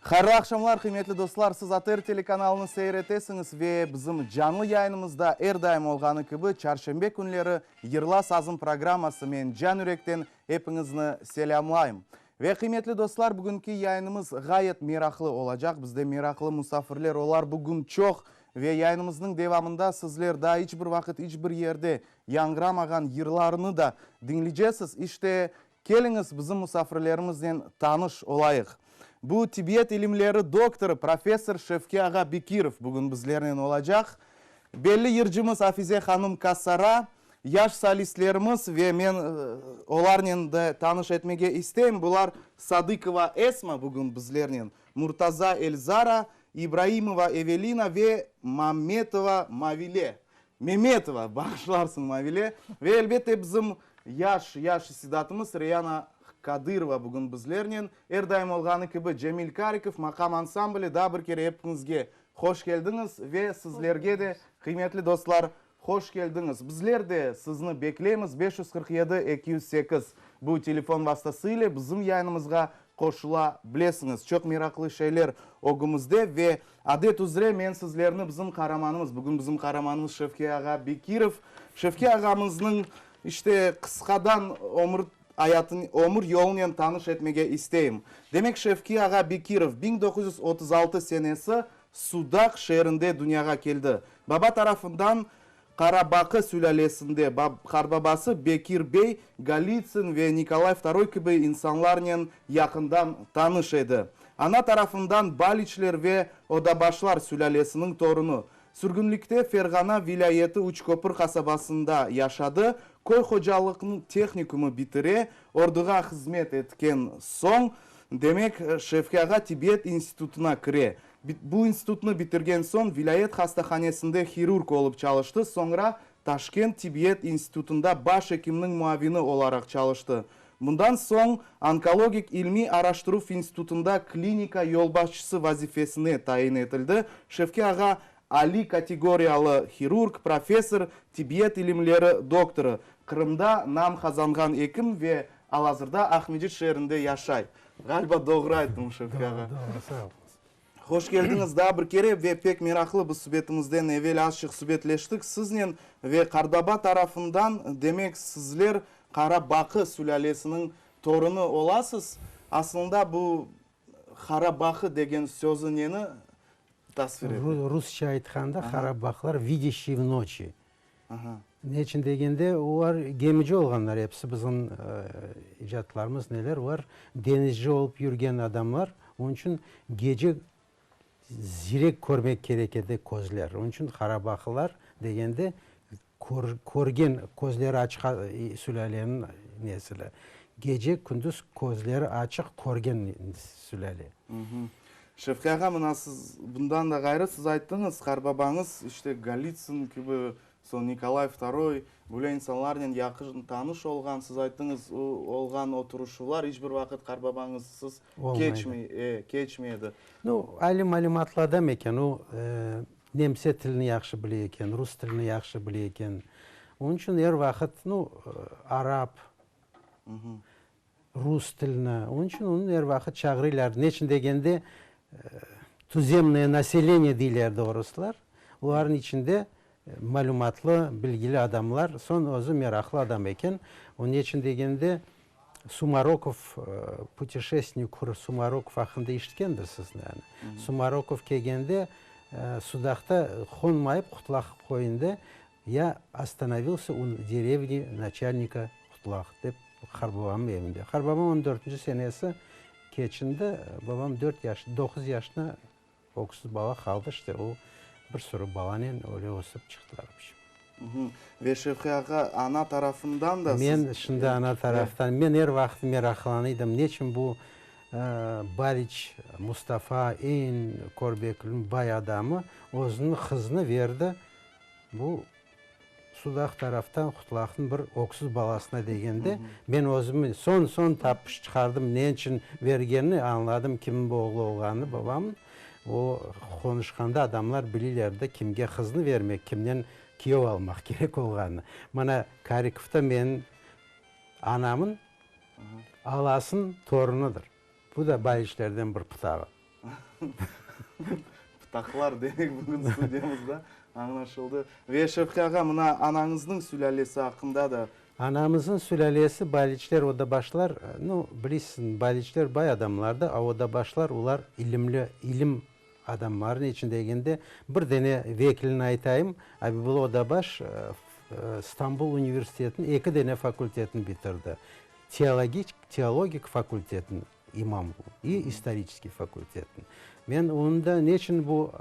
Hayırlı aqşamlar, qıymetli dostlar! Siz ATR telekanalını seyir etesiñiz ve bizim canlı yayınımızda er daim olğanı kibi çarşenbe künleri Yırla sazım programması men can-yürekten epiñizni selâmlayım. Ve qıymetli dostlar, bugünki yayınımız ğayet meraqlı olacaq. Bizde meraqlı musafirler, olar bugün çoq ve yayınımıznıñ devamında sizler daa iç bir vaqıt iç bir yerde yañğıramağan yırlarını da diñleycesiz. İşte, keliñiz bizim musafirlerimiznen tanış olayıq. Bu tibbiyet ilimleri doktorı, professor Şevki ağa Bekirov bugün bizlernen olacaq. Belli yırcımız Afize hanım Kasara, yaş solistlerimiz ve men olarnen de tanış etmege isteyim, bular Sadıkova Esma bugün bizlernen, Murtaza Elzara, İbraimova Evelina ve Mametova Mavile. Memetova, bağışlarsıñ Mavile. Ve elbette bizim yaş, yaş istidatımız Reyana Kadırova bugün bizlernen. Er daim olğanı kibi Cemil Karikov maqam ansambli daa bir kere epiñizge hoş keldiñiz ve sizlerge de, qıymetli dostlar, hoş keldiñiz. Bizler de sizni bekleymiz 547 208 bu telefon vastası ile bizim yayınımızğa qoşula bilesiñiz. Çoq meraqlı şeyler ögümizde ve Adet üzre men sizlerni bizim qaramanımız, bugün bizim qaramanımız Şevki ağa Bekirov, Şevki ağamıznıñ işte qısqadan ömür ayatı, ömür yolunen tanış etmege isteyim. Demek, Şevki ağa Bekirov 1936 senesi Sudaq şeerinde dünyağa keldi. Baba tarafından Qarabaqı sülâlesinde qarbabası Bekir bey Golitsın ve Nikolay Vtoroy kibi insanlarnen yaqından tanış edi. Ana tarafından Baliçler ve Odabaşlar sülâlesiniñ torunı. Sürgünlikte Ferğana vilâyeti Üçköpür qasabasında yaşadı, köy hocalıqnıñ tehnikumı bitire, orduğa hızmet etken soñ, demek, Şevki ağa tibbiyet institutına kire. Bu institutnı bitirgen soñ vilâyet hastahanesinde hirurg olıp çalıştı, soñra Taşkent tibbiyet institutında baş ekimniñ muavini olaraq çalıştı. Bundan soñ Onkologik ilmiy araştıruv institutında klinika yolbaşçısı vazifesine tayin etildi. Şevki ağa aliy kategoriyalı hirurg, professor, tibbiyet ilimleri doktorı, Qırımda nam qazanğan ekim ve al-azırda Aqmescit şeerinde yaşay. Ğaliba doğru ayttım, Şevki ağa. Doğru, doğru, sağ oluñız. Hoş keldiñiz daa bir kere ve pek meraqlı bu subetimizden evel azçıq subetleştik siznen ve qartbaba tarafından, demek sizler Qara Baqı sülâlesiniñ torunı olasız. Aslında bu Qara Baqı degen sözü neni tasvir ete? Rusça aytqanda Qara Baqılar vidящие в ночи. Ne içün degende, olar gemici olğanlar, episi bizim ecdatlarımız neler, olar deñizci olıp yürgen adamlar, onıñ içün gece zirek körmek kerek edi közler. Onıñ içün qarabaqılar degende, körgen, közleri açıq sülâleniñ nesili. Gece, kündüz közleri açıq körgen sülâle. Şevqi ağa, mına siz, bundan da ğayrı, siz ayttıñız, qartbabañız, işte, Golitsın kibi, soñ Nikolay Vtoroy, böyle insanlarnen yaqın tanış olğan, siz ayttıñız, olğan oturışuvlar iç bir vaqıt qartbabañızsız keçmey, e, keçmey edi. Nu, ali malümatlı adam eken, o, nemse tilini yahşı bile eken, rus tilini yahşı bile eken. Onıñ içün er vaqıt, nu, arap, rus tilini. Onıñ içün onı er vaqıt çağırıylardı. Ne içün degende, tuzemnoye naseleniye deylerdi o ruslar. Olarnıñ içinde malümatlı, bilgili adamlar. Soñ özü meraqlı adam eken. O ne içün degende, Sumarokov, putişestnik Sumarokov aqqında işitkendirsiz, yani. Sumarokov kelgende, Sudaqta qonmayıp, Qutlaq köyünde, Ya ostanovilsâ u derevni naçalnika Qutlaq, dep qarbabamnıñ evinde. Qarbabam on dörtünci senesi keçindi, babam dört yaş, doquz yaşına öksüz bala qaldı, işte o bir sürü balanen öyle ösip çıqtılar, vobşem. Ve Şevqi ağa, ana tarafından da siz. Men şimdi ana taraftan, men er vaqıt meraqlanıydım, neçün bu Baliç Mustafa eñ Körbekülniñ bay adamı özüniñ qızını verdi Bu Sudaq taraftan Qutlaqnıñ bir öksüz balasına degende, men özüm soñ-soñ tapış çıqardım, ne içün bergenini añladım, kimniñ oğlu olğanını babamnıñ. O, qonuşqanda adamlar bilirlerdi, kimge qıznı bermek, kimden kiyev almaq kerek olğanını. Mana, Karikovda menim anamın alasınıñ torunıdır. Bu da Baliçlerden bir pıtağı. Pıtaqlar demek bugün studiyamızda añlaşıldı. Ve Şevqi ağa, mına anañıznıñ sülâlesi aqqında da. Anamıznıñ sülâlesi Baliçler Odabaşlar, nu, bilirsiñ, Baliçler bay adamlardı, a Odabaşlar olar ilimli, ilim adamları, ne içün degende, bir dene vekilini aytayım, Abibulla Odabaş Stambul universitetiniñ eki dene fakultetini bitirdi, teologik, teologik fakultetini, imam i istoriçeskiy fakultetni. Men onı da neçün bu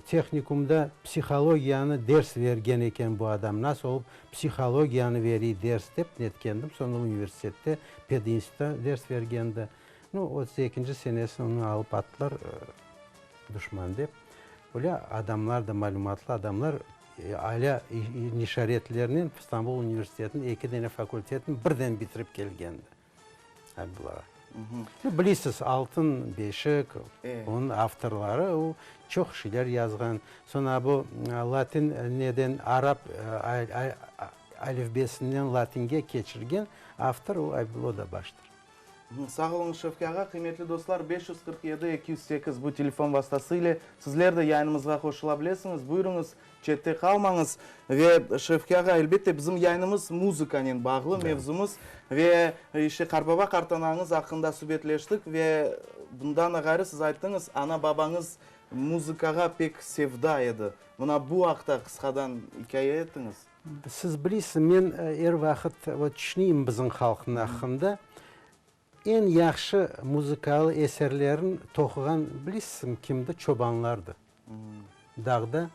tehnikumda psihologiyanı ders vergen eken bu adam, nasıl olıp psihologiyanı veriy ders dep netkendim, soñra universitette, pedinstitutta ders vergendi. Nu, 32-nci senesi onı alıp attılar duşman dep. Öyle adamlar da, malümatlı adamlar, alâ nişaretlernen Stambul universitetiniñ eki dene fakultetini birden bitirip kelgendi. Abdulla. Bilesiz, Altın beşik, onıñ avtorları, o çoq şeyler yazğan. Soñra bu latin neden arap alifbesinden latinge keçirgen avtor o Abdulla Odabaştır. Sağ oluñız, Şevki ağa. Qıymetli dostlar, 547 208 bu telefon vastası ile sizler de yayınımızğa qoşula bilesiñiz. Buyurıñız, Çette qalmañız. Ve, Şevki ağa, elbette, bizim yayınımız muzıkanen bağlı mevzumız. Ve, işte, qartbaba-qartanañız aqqında subetleştik. Ve, bundan da ğayrı, siz ayttıñız, ana-babañız muzıkağa pek sevda edi. Mına bu aqta qısqadan ikâye ettiñiz. Siz bilesiz, men er vaqıt vot tüşüneyim bizim halqnıñ aqqında. Eñ yahşı muzıkalı eserlerin toquğan bilesiñmi kimdi? Çobanlardı. Dağda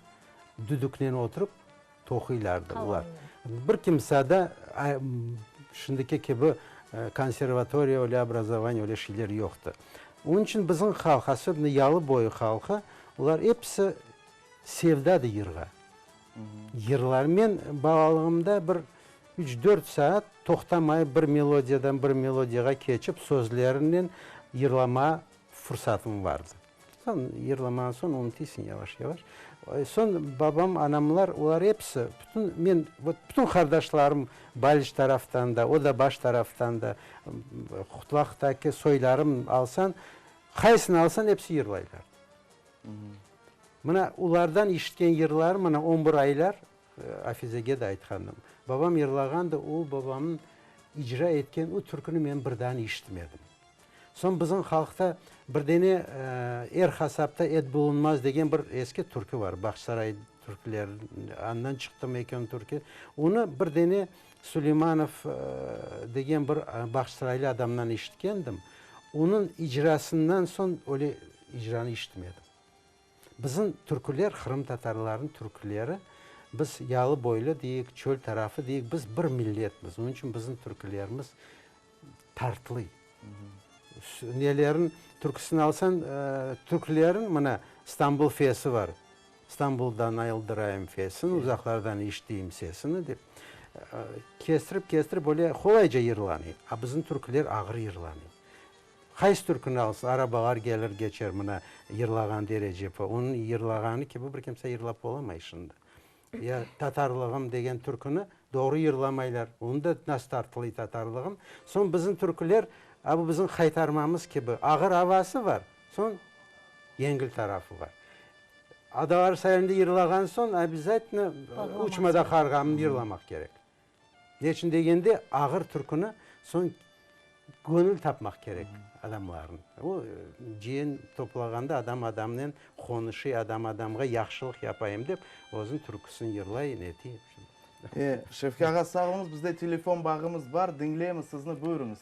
düdüknen oturıp toquylardı olar. Bir kimsada şimdiki kibi konservatoriya, öyle obrazovaniye, öyle şeyler yoqtı. Onıñ içün bizim halq, asobno yalı boyu halqı, olar episi sevdadı yırğa. Yırlar. Men balalığımda bir üç-dört saat toqtamay bir melodiyadan bir melodiyağa keçip, sözlerinen yırlamağa fursatım vardı. Soñ yırlamağan soñ unutısıñ yavaş-yavaş. Soñ babam, anamlar, olar episi, bütün, men, vot, bütün qardaşlarım Baliç taraftan da, Odabaş taraftan da, Qutlaqtaki soylarım alsañ, qaysını alsañ, episi yırlaylar. Mına, olardan işitken yırlarım, mına, on bir aylar, Afizege de aytqandım. Babam yırlağandı, o babamnıñ icra etken o türküni men bir daa işitmedim. Soñ bizim halqta bir dene Er hasapta et bulunmaz degen bir eski türkü bar, Bağçasaray türküleri, andan çıqtımı eken türkü. Onı bir dene Suleymanov degen bir Bağçasaraylı adamdan işitkendim. Onıñ icrasından soñ öyle icranı işitmedim. Bizim türküler, qırımtatarlarnıñ türküleri, biz yalı boylu deyik, çöl tarafı deyik, biz bir milletmiz. Onıñ içün bizim türkülerimiz tartlıy. Nelerin türküsini alsañ, türkülerin mına İstanbul fesi bar. İstanbuldan ayıldırayım fesini, uzaqlardan işiteyim sesini dep. Kestirip-kestirip öyle qolayca yırlanıy. A bizim türküler ağır yırlanıy. Qaysı türküni alsın, Arabalar gelir geçer, mına, yırlağan Derecepova, onıñ yırlağanı kibi bir kimse yırlap olamay şimdi. Ya Tatarlığım degen türküni doğru yırlamaylar, onı da nasıl tartılıy Tatarlığım. Soñ bizim türküler, a bu bizim Haytarmamız kibi, ağır avası bar, soñ yengil tarafı bar. Adalar sailinde yırlağan soñ, obязательno, Uçma da qarğamnı yırlamaq kerek. Ne içün degende, ağır türküni soñ göñül tapmaq kerek adamlarnıñ. O, cıyın toplağanda adam adamnen qonuşıy, adam adamğa yahşılıq yapayım dep, özüniñ türküsini yırlay, netiy. E, Şevki ağa, sağ oluñız. Bizde telefon bağımız bar, diñleymiz sizni, buyurıñız.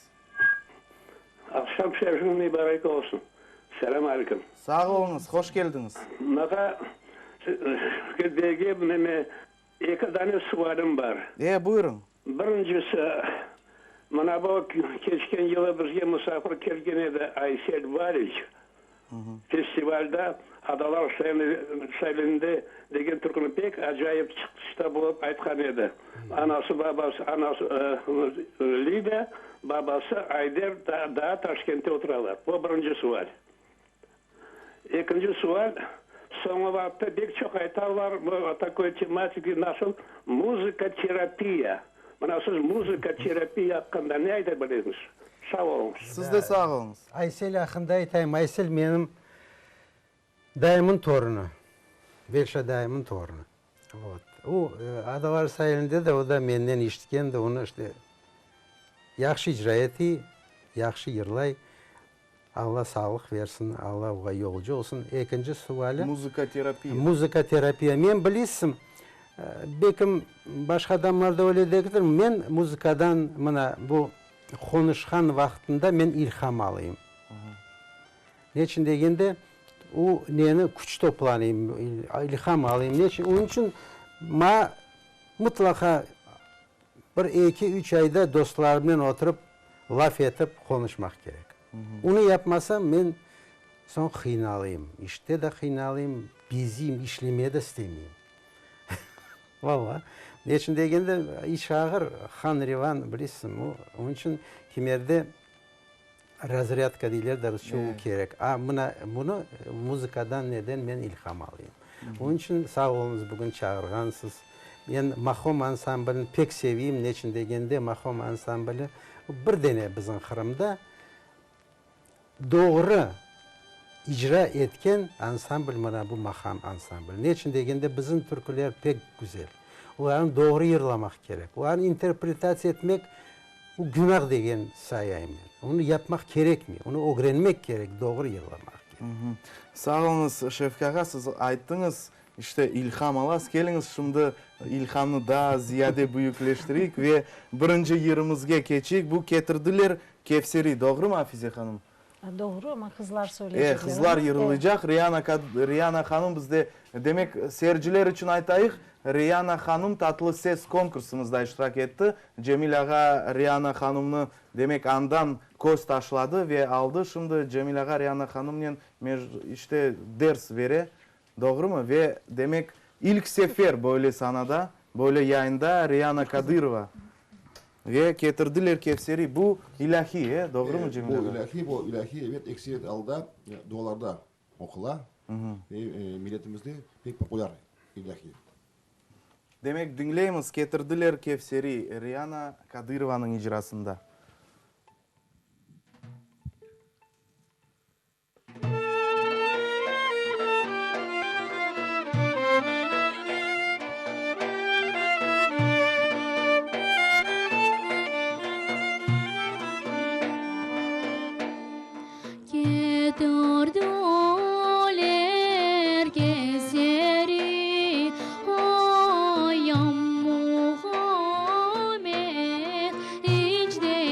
Aqşam şerifıñ mübarek olsun. Selâm aleyküm. Sağ oluñız, hoş keldiñiz. Mağa bege neme Eki dane sualim bar. E, buyurıñ. Birincisi, mına bu keçken yılı bizge musafir kelgen edi Aysel Baliç. Festivalda Adalar sailinde degen türküni pek acayip çıqışta bolıp aytqan edi. Anası, babası, anası Lida, babası Ayder daa Taşkentte oturalar. Bu birinci sual. Ekinci sual, soñu vaqıtta pek çoq aytalar, bu takoy tematiki nasıl muzıkaterapiya. Mına siz muzıkaterapiya aqqında ne ayta bilesiñiz? Sağ oluñız. Siz de sağ oluñız. Aysel aqqında aytayım. Aysel menim. Dayımın torunı, Velşa dayımın torunı. Vot. O, Adalar sailinde de o da menden işitkendi, onı işte yahşı icra eti, yahşı yırlay. Alla sağlıq versin, Alla oğa yolcu olsun. Ekinci suali. Muzıka terapiya. Muzıka terapiya. Men bilesiñ, belkim başqa adamlar da öyle degildir, men muzıkadan mına bu qonuşqan vaqtında men ilham alayım. Neçün degende, o neni küç toplanayım, ilham alayım. Neçün? Onıñ içün maña mıtlaqa bir eki, üç ayda dostlarımnen oturıp, laf etip, qonuşmaq kerek. Onı yapmasam, men soñ qıynalayım. İşte de qıynalayım, beziyim, işlemeye de istemeyim. Valla. Neçün degende, iş ağır, han revan, bilesiñ, onıñ içün kimerde Razrâdka deyler de rusça, o kerek. A, mına bunı muzıkadan neden men ilham alayım. Onıñ içün sağ oluñız bugün çağırğansız. Men Mahom ansamblini pek seveyim, neçün degende Mahom ansambli bir dene bizim Qırımda doğru icra etken ansambl mına bu Maham ansambli. Neçün degende bizim türküler pek güzel. Olarnı doğru yırlamaq kerek. Olarnı interpretatsiya etmek Bu günah degen sayayım men. Onı yapmaq kerekmey. Onı ögrenmek kerek, doğru yırlamaq kerek. Sağ oluñız, Şevki ağa, siz ayttıñız, işte, ilham alasız. Keliñiz, şimdi ilhamnı daa ziyade büyükleştireyik ve birinci yırımızge keçeyik. Bu Ketirdiler Kevseri, doğrumı, Afize hanım? Doğru, amma qızlar söyleycekler. E, qızlar yırlaycaq. Reyana, Reyana hanım bizde, demek, seyirciler içün aytayıq, Reyana hanım Tatlı ses konkursımızda iştirak etti. Cemil ağa Reyana hanımnı, demek, andan köz taşladı ve aldı. Şimdi Cemil ağa Reyana hanımnen, işte, ders bere. Doğrumı? Ve, demek, ilk sefer böyle sanada, böyle yayında Reyana Kadırova. Ve ketirdiler Kevseri. Bu ilâhiy, e? Doğrumı, Cemil ağa? Bu ilâhiy, bu ilâhiy, ebet, ekseriyet alda dualarda oqula ve milletimizde pek populâr ilâhiy. Demek, diñleymiz, Ketirdiler Kevseri, Reyana Kadırovanıñ icrasında. Ketirdiler Kevseri, Ayam Muhammed, iç de.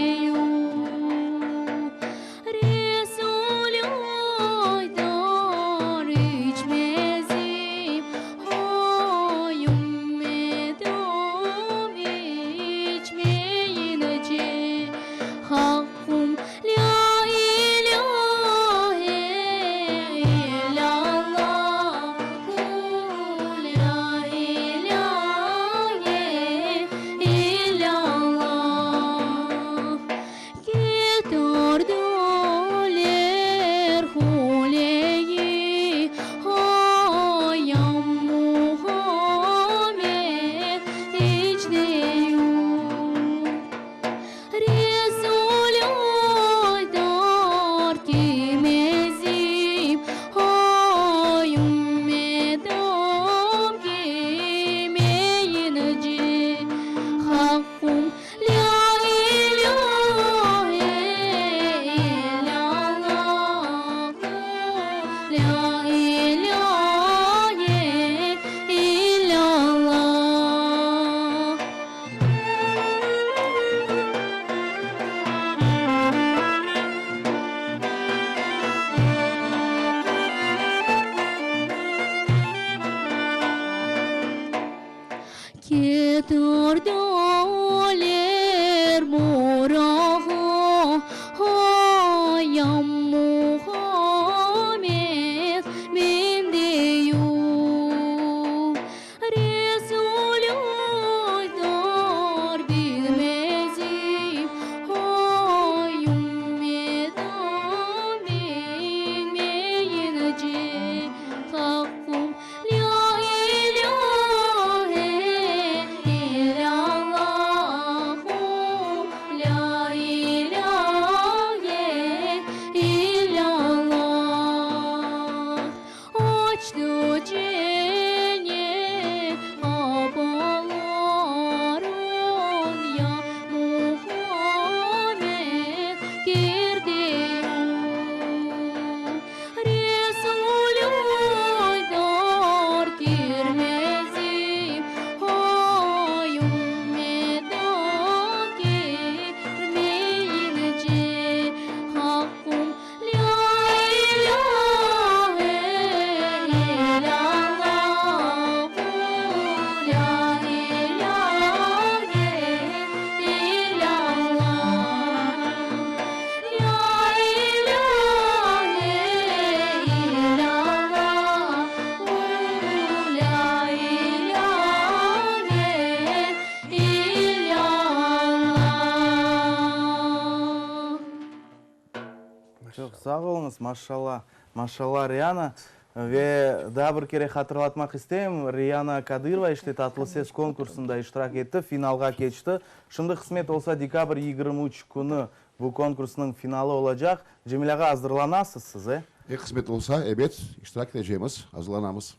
Çoq sağ oluñız, maşşalla. Maşşalla, Riana. Ve daa bir kere hatırlatmaq isteyim, Riana Kadırova işte Tatlı ses konkursında iştirak etti, finalğa keçti. Şimdi qısmet olsa dekabr 23 künü bu konkursnıñ finalı olacaq. Cemil ağa, azırlanasız siz, e? E, qısmet olsa, ebet, iştirak etecemiz, azırlanamız.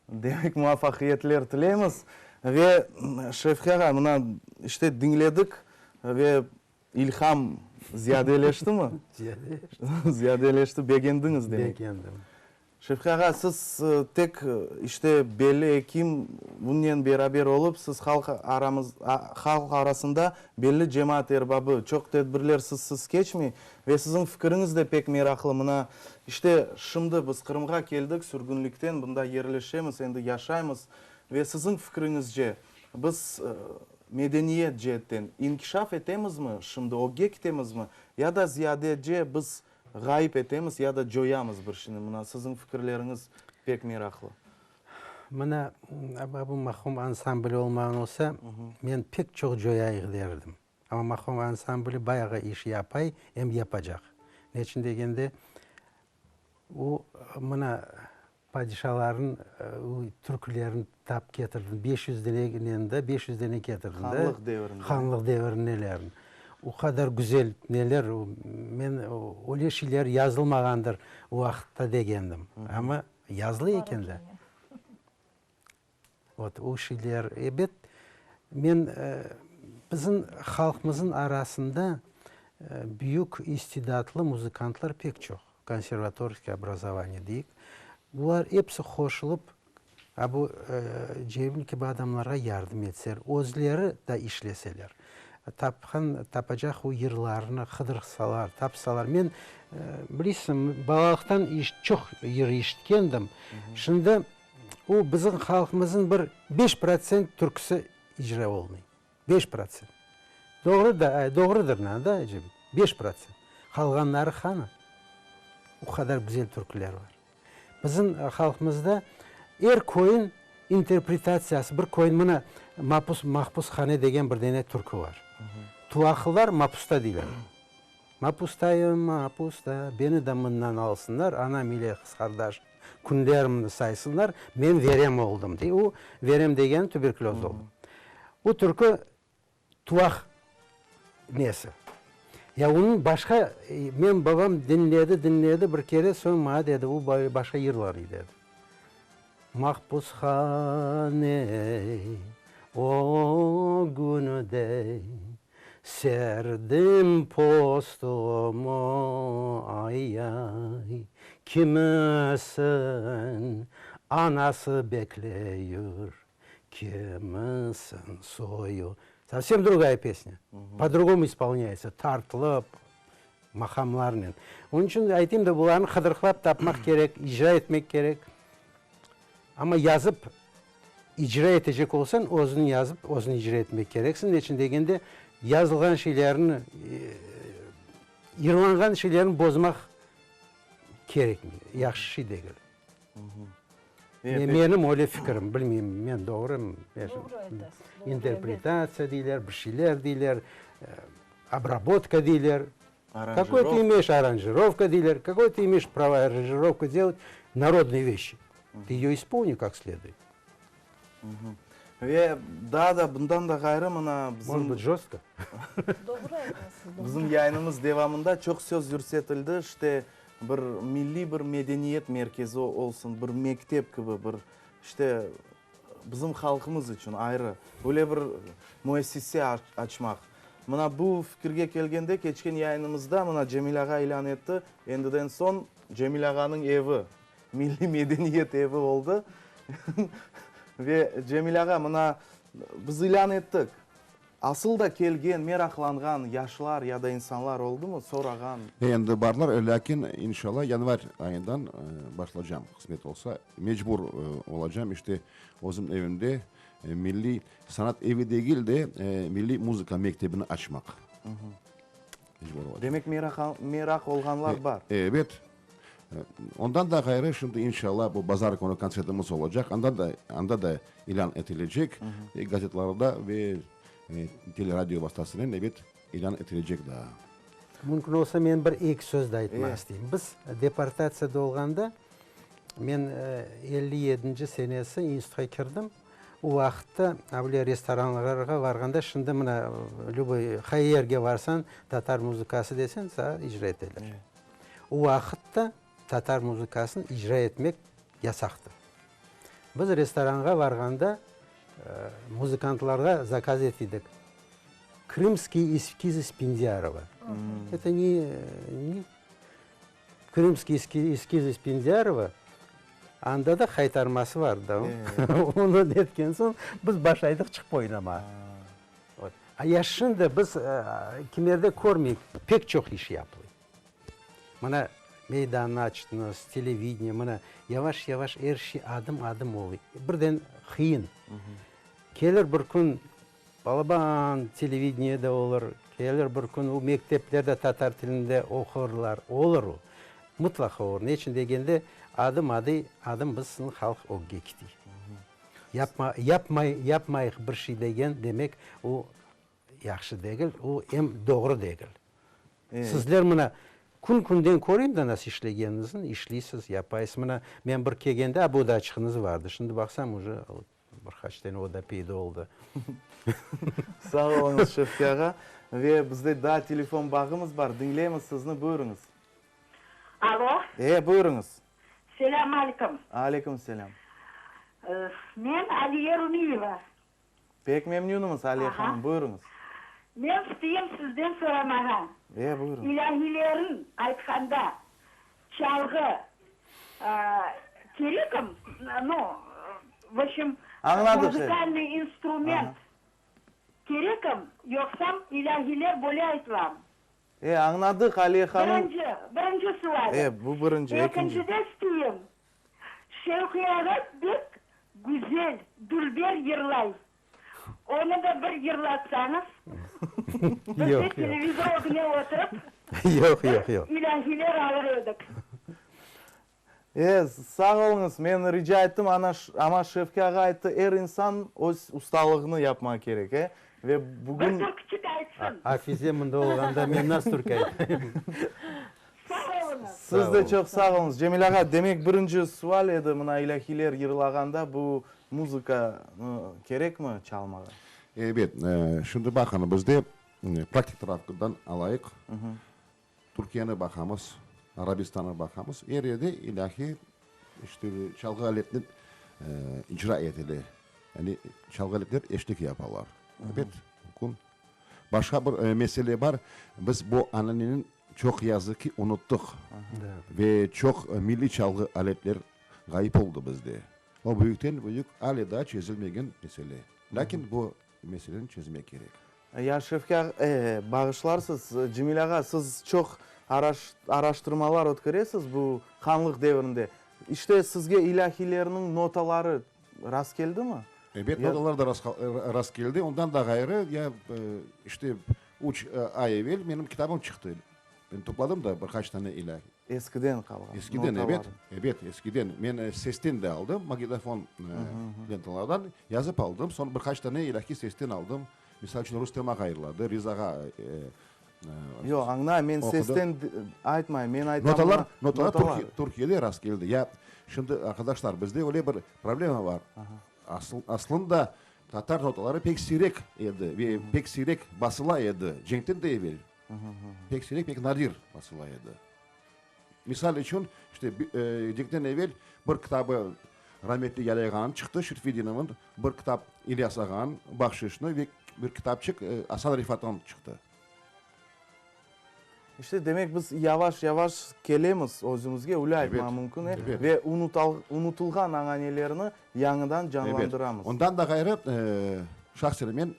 Demek, muvafaqiyetler tileymiz. Ve Şevqi ağa, mına, işte diñledik ve İlham ziyadeleştimi? Ziyadeleşti. Ziyadeleşti, begendiñiz demek. Begendim. Şevqi ağa, siz tek, işte, belli ekim, bunnen beraber olıp, siz halq aramız, halq arasında belli cemaat erbabı, çoq tedbirler sizsiz keçmey ve siziñ fikiriñiz de pek meraqlı. Mına, işte, şimdi biz Qırımğa keldik, sürgünlikten bunda yerleşemiz, endi yaşaymız ve siziñ fikriñizce, Biz medeniyet ceetten inkişaf etemizmi, şimdi ögge kitemizmi, ya da ziyadece biz ğayıp etemiz ya da coyamız bir şeyni? Mına siziñ fikirleriñiz pek meraqlı. Mına, bu Mahom ansambli olmağan olsa, men pek çoq coyayıq derdim. Amma Mahom ansambli bayağı iş yapay, em yapacaq. Neçün degende, o, mına, Padişaların türkülerini tap ketirdim, 500 dene de, 500 dene ketirdim de. Hanlıq devrinde. Hanlıq devrinin nelerini. O qadar güzel neler, men öyle şeyler yazılmağandır o vaqıtta degendim. Amma yazılı eken de. Vot, o şeyler, ebet, men bizim halqımızın arasında büyük istidatlı muzıkantlar pek çoq, konservatorskiy obrazovaniye deyik, bular episi qoşulıp, a bu Cemil kibi adamlarğa yardım etseler, özleri da işleseler, tapqan, tapacaq o yırlarını qıdırsalar, tapsalar, men, bilesiñ, balalıqtan çoq yır eşitkendim, şimdi O, bizim halqımıznıñ bir 5% türküsi icra olunıy. 5%. Doğru da, doğrudır na, da, Cemil? 5%. Qalğanları qani? O qadar güzel türküler bar. Bizim halqımızda er köyün interpretatsiyası, bir köyün, mına, mapus, mahpushane degen bir dene türkü bar. Tuvaqlılar mapusta deyler. Mapustayım, mapusta, beni de mından alsınlar, anam ile qız qardaş. Künlerimni saysınlar, men verem oldım, dey. O, verem degeni tuberkulöz oldı. O türkü tuvaq nesi. Ya onıñ başqa, menim babam diñledi, diñledi bir kere, soñ maña dedi, o başqa yırlar dedi. Mahpushane, o günde Serdim postumu, ay-ay, Kimisin anası bekleyür, kimisin soyu. Sovsem drugaya pesnâ, po-drugomu ispolnâyetsâ, tartılıp, maqamlarnen. Onıñ içün aytayım da, bularnı qıdırıqlap tapmaq kerek, icra etmek kerek. Amma yazıp icra etecek olsañ, özüñ yazıp, özüñ icra etmek kereksiñ. Neçün degende, yazılğan şeylerni, yırlanğan şeylerni bozmaq kerekmey, yahşı şey degil. Menim öyle fikirim, bilmeyim, men doğrumı? Doğru aytasız. İnterpretatsiya deyler, bir şeyler deyler, obrabotka deyler. Kakoy tı imeyeş aranjirovka deyler, kakoy tı imeyeş prava aranjirovka delat narodnıy veşi. Tı eyo ispolni kak sleduet. Ve daa da bundan da ğayrı mına bizim Может bıt jostko? Doğru aytasız, doğru. Bizim yayınımız devamında çoq söz yürsetildi, işte bir milliy bir medeniyet merkezi olsun, bir mektep kibi bir işte bizim halqımız içün ayrı böyle bir müessise açmaq. Mına bu fikirge kelgende, keçken yayınımızda mına Cemil ağa ilân etti, endiden soñ Cemil ağanıñ evi, Milliy medeniyet evi oldı. Ve Cemil ağa, mına biz ilân ettik, asıl da kelgen, meraqlanğan yaşlar ya da insanlar oldumı, sorağan? Endi barlar, lâkin inşallah yanvar ayından başlacam, qısmet olsa, mecbur olacam, işte, özüm evimde milliy sanat evi degil de, milliy muzıka mektebini açmaq. Mecbur olacam. Demek, meraq olğanlar bar. Ebet. Ondan da ğayrı, şimdi inşallah bu bazar künü kontsertimiz olacaq, anda da, anda da ilân etilecek, gazetlarda ve teleradio vastasınen, ebet, ilân etilecek daa. Mümkün olsa, men bir eki söz de aytmaq isteyim. Biz deportatsiyada olğanda, men 57-nci senesi institutqa kirdim. O vaqıtta avle restoranlarğa varğanda, şimdi mına lüboy qay yerge varsañ, tatar muzıkası deseñ, saña icra eteler. O vaqıtta tatar muzıkasını icra etmek yasaqtı. Biz restoranğa varğanda, muzıkantlarğa zakaz etidik, Krımskiy eskizi Spendiyarova. Это ne, ne Krımskiy eskizi Spendiyarova, anda da qaytarması var da. Onı etken soñ, biz başlaydıq çıqıp oynamağa. A ya şimdi biz kimerde körmeyik, pek çoq iş yapılay. Mına meydannı açtıñız, televideniye, mına yavaş-yavaş er şey adım-adım oluy. Birden qıyın. Kelir bir kün balaban televideniye de olur, kelir bir kün o mekteplerde tatar tilinde oqurlar, olur o. Mıtlaqa olur. Ne içün degende, adım-adıy adım bizim halq ögge ketiy. Yapma, yapmay, yapmayıq bir şey degen, demek, o Yahşı degil, o em doğru degil. Sizler mına kün-künden köreyim da nasıl işlegeniñizni, işleysiz, yapaysız. Mına men bir kelgende a bu odaçığıñız vardı, şimdi baqsam uje bir qaç tane oda peyda oldı. Sağ oluñız, Şevki ağa. Ve bizde daa telefon bağımız bar, diñleymiz sizni, buyurıñız. Alo. E, buyurıñız. Selâm aleyküm. Aleyküm selâm. Men Aliye Rumiyeva. Pek memnünimiz, Aliye hanım, buyurıñız. Men isteyim sizden soramağa. E, buyurıñ. İlâhilerin aytqanda çalğı kerekim, nu, v obşem, muzıkalnıy instrument kerekim, yoqsam ilâhiler böyle aytılam? E, añladıq, Aliye hanım. Birinci, birinci sualim. E, bu birinci, ekinci. Ekincide isteyim, Şevqiy ağa bek güzel, dülber yırlay. Onı da bir yırlatsañız, biz de televizor ögüne oturıp, bir ilâhiler alır edik. E, sağ oluñız. Men rica ettim, ana, amma Şevki ağa ayttı, er insan öz ustalığını yapmaq kerek, e. Ve bugün. Bir türküçik aytsın. Afize mında olğanda men nasıl türkü aytayım? Sağ oluñız. Siz de çoq sağ oluñız. Cemil ağa, demek birinci sual edi, mına ilâhiyler yırlağanda bu muzıka kerekmi çalmağa? Ebet, şimdi baqıñ, bizde praktik tarafından alayıq, Türkiyeni baqamız, Arabistanı baqamız, er yerde ilâhiy işte çalğı aletinen icra etile, yani çalğı aletler eşlik yapalar. Ebet, mümkün. Başqa bir mesele bar, biz bu ananeniñ çoq yazıq ki unuttıq ve çoq milliy çalğı aletler ğayıp oldı bizde. O büyükten büyük ale daa çezilmegen mesele. Lâkin bu meseleni çezmek kerek. Ya Şevki ağa, bağışlarsız, Cemil ağa, siz çoq araştırmalar ötkeresiz bu hanlıq devrinde. İşte sizge ilâhiylerniñ notaları rast keldimi? Ebet, notalar da rast keldi. Ondan da ğayrı, ya işte üç ay evel menim kitabım çıqtı. Men topladım da bir qaç tane ilâhiy. Eskiden qalğan Eskiden, ebet, ebet, eskiden. Men sesten de aldım, magnitofon lentalardan yazıp aldım. Soñ bir qaç tane ilâhiy sesten aldım. Misal içün, Rustem ağa yırladı, Riza ağa Yoq, añlayım, men sesten aytmayım, men aytam Notalar, notalar Türkiyede rast keldi. Ya, şimdi, arqadaşlar, bizde öyle bir problema bar. Aslında, tatar notaları pek siyrek edi ve pek siyrek basıla edi, cenkten de evel. Pek siyrek, pek nadir basıla edi. Misal içün, işte, cenkten evel bir kitabı rametli Yalay ağanıñ çıqtı, Şerfedinovnıñ, bir kitap İlyas ağanıñ, Bahşışnı ve bir kitapçıq Asan Refatnıñ çıqtı. İşte, demek, biz yavaş-yavaş kelemiz özümizge, öyle aytmaq mümkün, ve unutılğan añanelerni yañıdan canlandıramız. Ebet. Ondan da ğayrı, şahsen men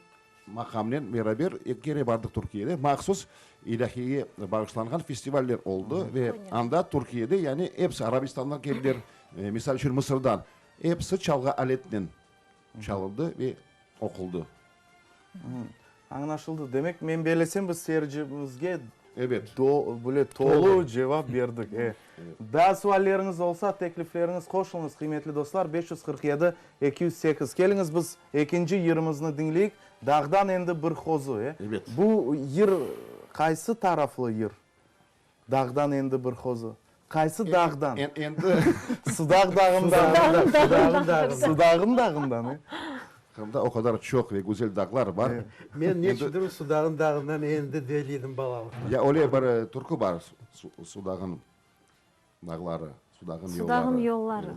Maqamnen beraber eki kere bardıq Türkiyede, mahsus ilâhiyge bağışlanğan festivaller oldı ve anda Türkiyede, yani episi Arabistandan keldiler, misal içün Mısırdan, episi çalğı aletinen çalındı ve oquldı. Añlaşıldı. Demek, men bellesem, biz seyircimizge Ebet. böyle tolu cevap berdik. E. Daa sualleriñiz olsa, teklifleriñiz qoşuñız, qıymetli dostlar, 547 208. Keliñiz, biz ekinci yırımıznı diñleyik, Dağdan endi bir qozu, e. Ebet. Bu yır. Qaysı taraflı yır? Dağdan endi bir qozı. Qaysı dağdan? Endi. Sudaq dağından. Sudağın dağından. Sudağın dağından, e? Qırımda o qadar çoq ve güzel dağlar bar. Men neçündir Sudağın dağından endi der edim balalıqta. Ya öyle bir türkü bar, Sudağın dağları, Sudağın yolları. Sudağın yolları.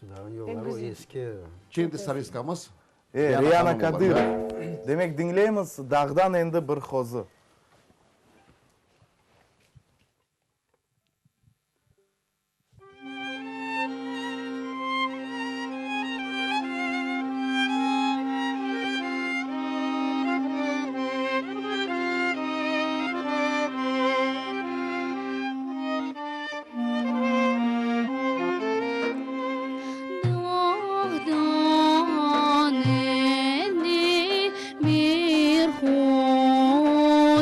Sudağın yolları, o eski. Şimdi solistkamız E, Riyana Kadırova. Demek, diñleymiz Dağdan endi bir qozı. Dağdan endi bir qozı.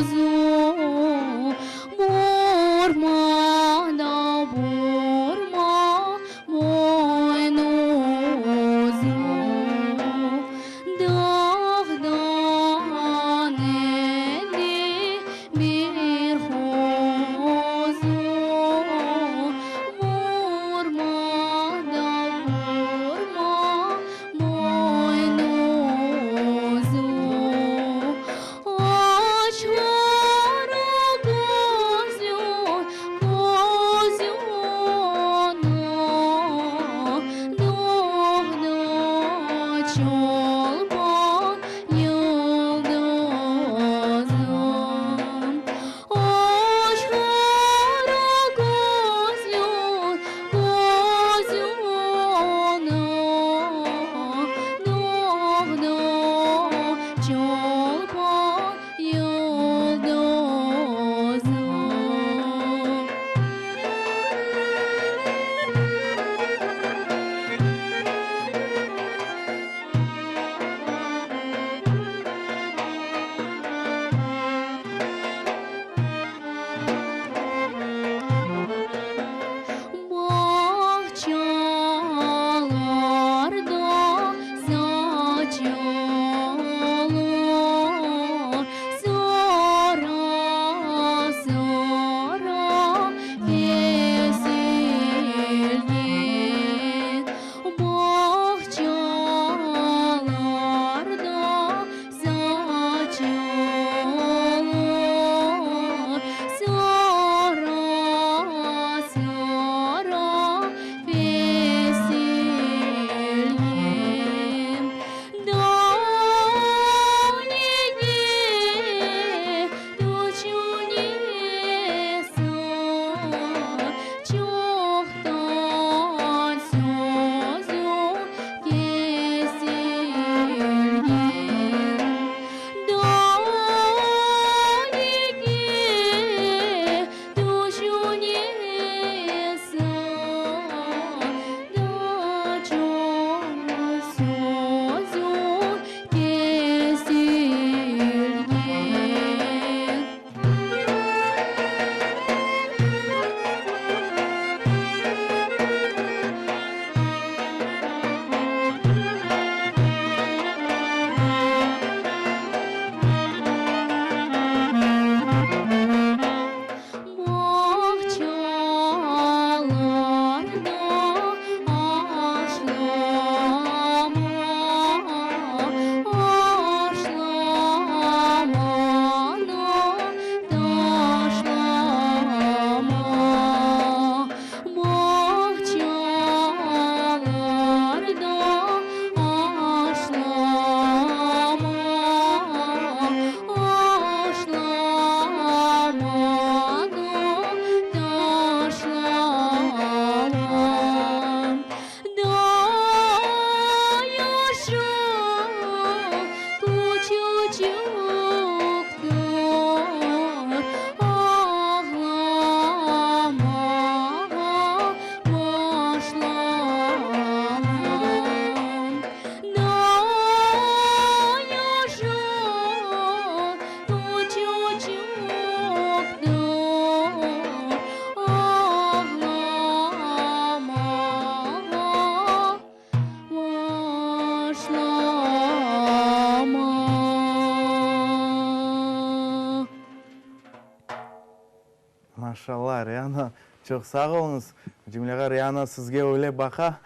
Maşallah, Riana, çoq sağ oluñız. Cemil ağa, Riana sizge öyle baqa,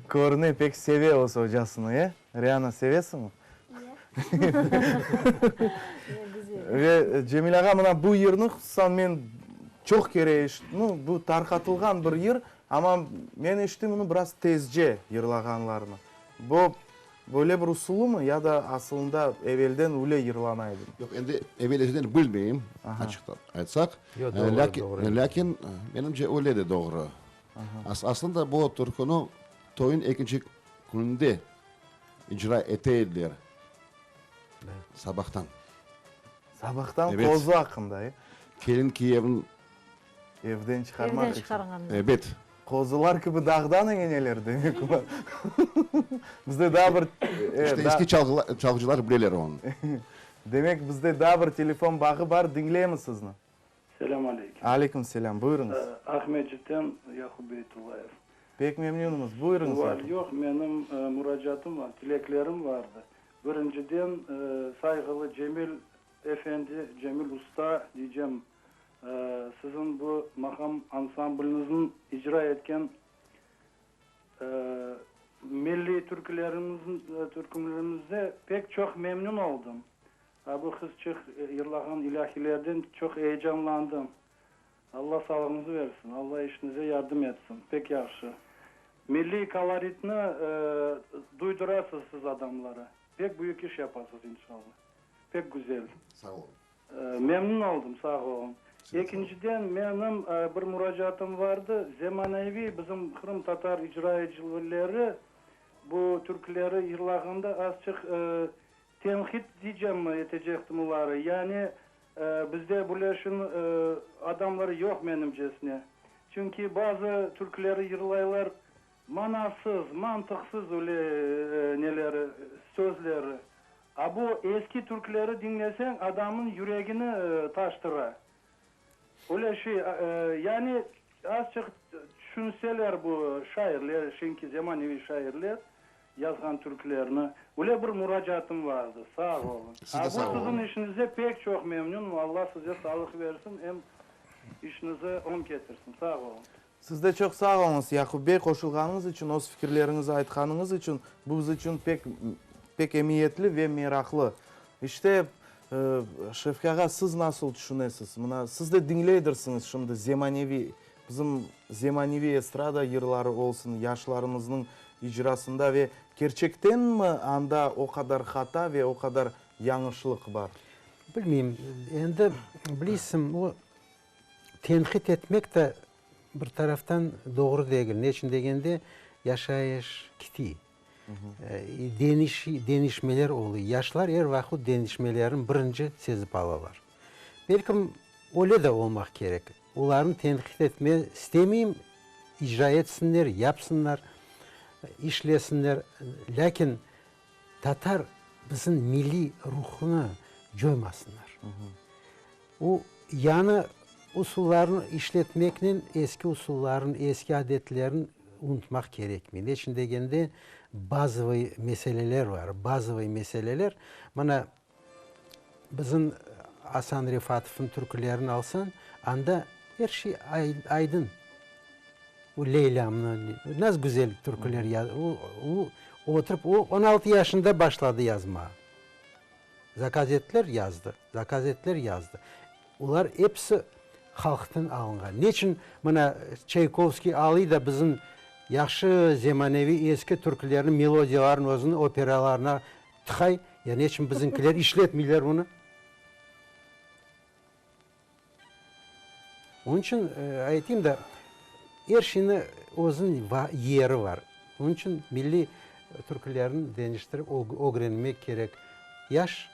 körüne, pek seve öz ocasını, e? Riana, sevesiñmi? Ve Cemil ağa, mına bu yırnı hususan men çoq kere eşittim, nu, bu tarqatılğan bir yır, amma men eşittim onı biraz tezce yırlağanlarını. Bu böyle bir usulımı ya da asılında evelden öyle yırlana edimi? Yoq, endi evelesiden bilmeyim, açıqtan aytsaq. Yoq, doğru, doğru. Lâkin menimce öyle de doğru. Aslında bu türküni toyun ekinci kününde İcra ete ediler sabahtan. Sabahtan qozu aqqında, e? Kelin kiyevni Evden çıqarmaq Evden içün. çıqarğanda. Ebet. Qozular kibi dağdan eneler demek olar. Bizde daa bir İşte eski çalğıcılar bileler onı. Demek bizde daa bir telefon bağı bar, diñleymiz sizni. Selâm aleyküm. Aleyküm selâm. Buyurıñız. Aqmescitten Yaqub Beytullayev. Pek memnünimiz. Buyurıñız, Sual Yaqub. yoq, menim muracaatım var, tileklerim vardı. Birinciden, sayğılı Cemil efendi, Cemil usta diycem, siziñ bu maqam ansambliñizniñ icra etken milliy türkülerimizde pek çoq memnün oldım. A bu qızçıq yırlağan ilâhilerden çoq eyecanlandım. Alla sağlığıñızı versin, Alla işiñize yardım etsin. Pek yahşı. Milliy koloritni duydurasız siz adamlara. Pek büyük iş yapasız inşalla. Pek güzel. Sağ olun. Memnün oldım, sağ olun. Ekinciden, menim bir muracaatım vardı. Zemaneviy bizim qırımtatar icraicıları bu türküleri yırlağanda azçıq Tenqit diycemmi etecektim oları, yani bizde birleşin adamları yoq menimcesine. Çünki bazı türküleri yırlaylar manasız, mantıqsız öyle neleri, sözleri. A bu eski türküleri diñleseñ adamnıñ yüregini taştıra. Öyle şey, yani azçıq tüşünseler bu şairler, şimdiki zemaneviy şairler yazğan türkülerni. Öyle bir muracaatım vardı. Sağ olun. Siz de A bu sağ olun. siziñ işiñize pek çoq memnünim. Alla size sağlıq versin, em işiñize oñ ketirsin. Sağ olun. Siz de çoq sağ oluñız, Yaqub bey, qoşulğanıñız içün, öz fikirleriñizi aytqanıñız içün. Bu biz içün pek, pek emiyetli ve meraqlı. İşte, Şevki ağa, siz nasıl tüşünesiz? Mına, siz de diñleydirsiñiz şimdi zemaneviy, bizim zemaneviy estrada yırları olsun, yaşlarımıznıñ icrasında ve kerçektenmi anda o qadar hata ve o qadar yañışlıq bar? Bilmeyim, endi bileysiñ, o tenqit etmek de bir taraftan doğru degil. Ne içün degende, yaşayış kiti. Deñişmeler oluy. Yaşlar er vaqıt deñişmelerni birinci sezip alalar. Belkim, öyle de olmaq kerek. Olarnı tenqit etme istemeyim, icra etsinler, yapsınlar, işlesinler. Lâkin tatar bizim milliy ruhunı coymasınlar. O, yañı usullarnı işletmeknen eski usullarnı, eski adetlerni unutmaq kerekmey. Ne içün degende, bazovıy meseleler bar, bazovıy meseleler. Mana, bizim Asan Refatovnıñ türkülerini alsañ, anda er şey aydın. O Leylâmnı, nasıl güzel türküler yazdı. O, o oturıp, o 16 yaşında başladı yazmağa. Zakaz ettiler, yazdı, zakaz ettiler, yazdı. Olar episi halqtan alınğan. Neçün mına Çaykovskiy alıy da bizim yahşı zemaneviy eski türkülerniñ melodiyalarını özüniñ operalarına tıqay, ya neçün bizimkiler işletmeyler bunı? Onıñ içün aytayım da, er şeyniñ özüniñ yeri bar. Onıñ içün milliy türkülerni deñiştirip ögrenmek kerek. Yaş,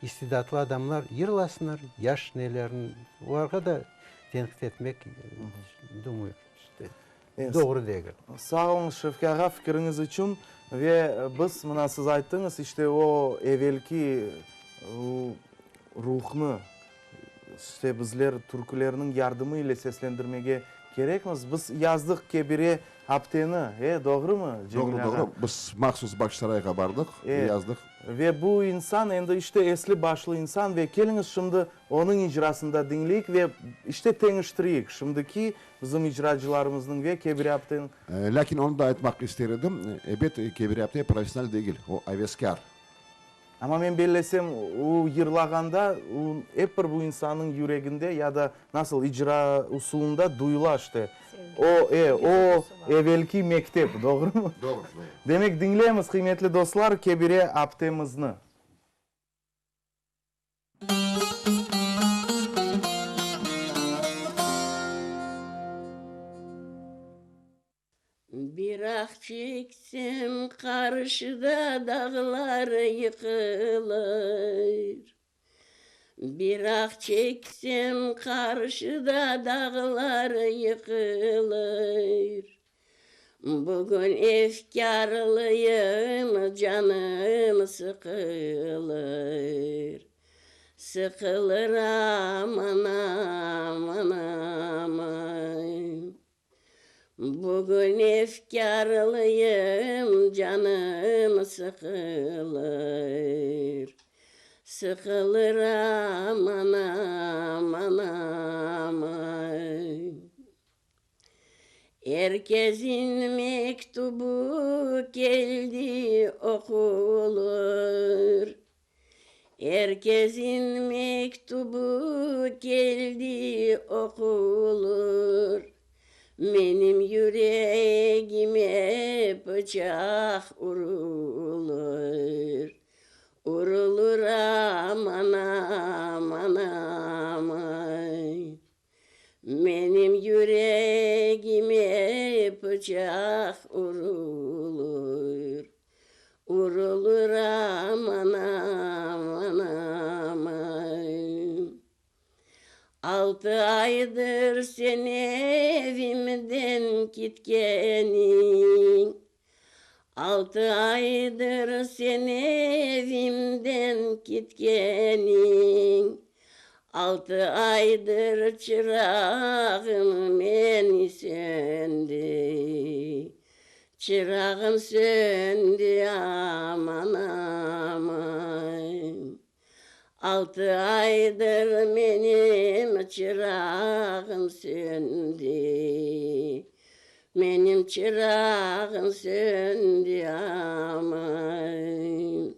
istidatlı adamlar yırlasınlar, yaş nelerni, olarğa da tenqit etmek, думаю, doğru degil. Sağ oluñız, Şevki ağa, fikiriñiz içün. Ve biz, mına siz ayttıñız, işte o evelki ruhnı, işte bizler türkülerniñ yardımı ile seslendirmege kerekmiz. Biz yazdıq Kebire. apteni, e, doğrumı, Cemil Doğru, ağa? doğru. Biz mahsus Bağçasarayğa bardıq ve yazdıq. Ve bu insan endi işte esli-başlı insan ve keliñiz şimdi onıñ icrasında diñleyik ve işte teñiştireyik şimdiki bizim icracılarımıznıñ ve Kebire apteniñ. Lâkin onı da aytmaq ister edim, ebet, Kebire apte professional degil, o aveskâr. Amma men bellesem, o yırlağanda, o ep bir bu insannıñ yüreginde ya da nasıl icra usulında duyula işte. O, e, o evelki mektep, doğrumı? Doğru, doğru. Demek, diñleymiz, qıymetli dostlar, Kebire aptemizni. Bir ah çeksem, qarşıda dağlar yıqılır. Bir ah çeksem, qarşıda dağlar yıqılır. Bugün efkârlıyım, canım sıqılır. Sıqılır aman, aman, aman. Bugün efkârlıyım, canım sıqılır, Sıqılır aman, aman, aman. Er kesin mektubu keldi, oqulır, Er kesin mektubu keldi, oqulır, Menim yüregime pıçaq urulır, Urulır aman, aman, aman. Menim yüregime pıçaq urulır, Urulır aman, aman, aman. Altı aydır sen evimden kitkeniñ, Altı aydır sen evimden kitkeniñ, Altı aydır çırağım meni söndi, Çırağım söndi, aman, aman. Altı aydır menim çırağım söndi, Menim çırağım söndi, aman.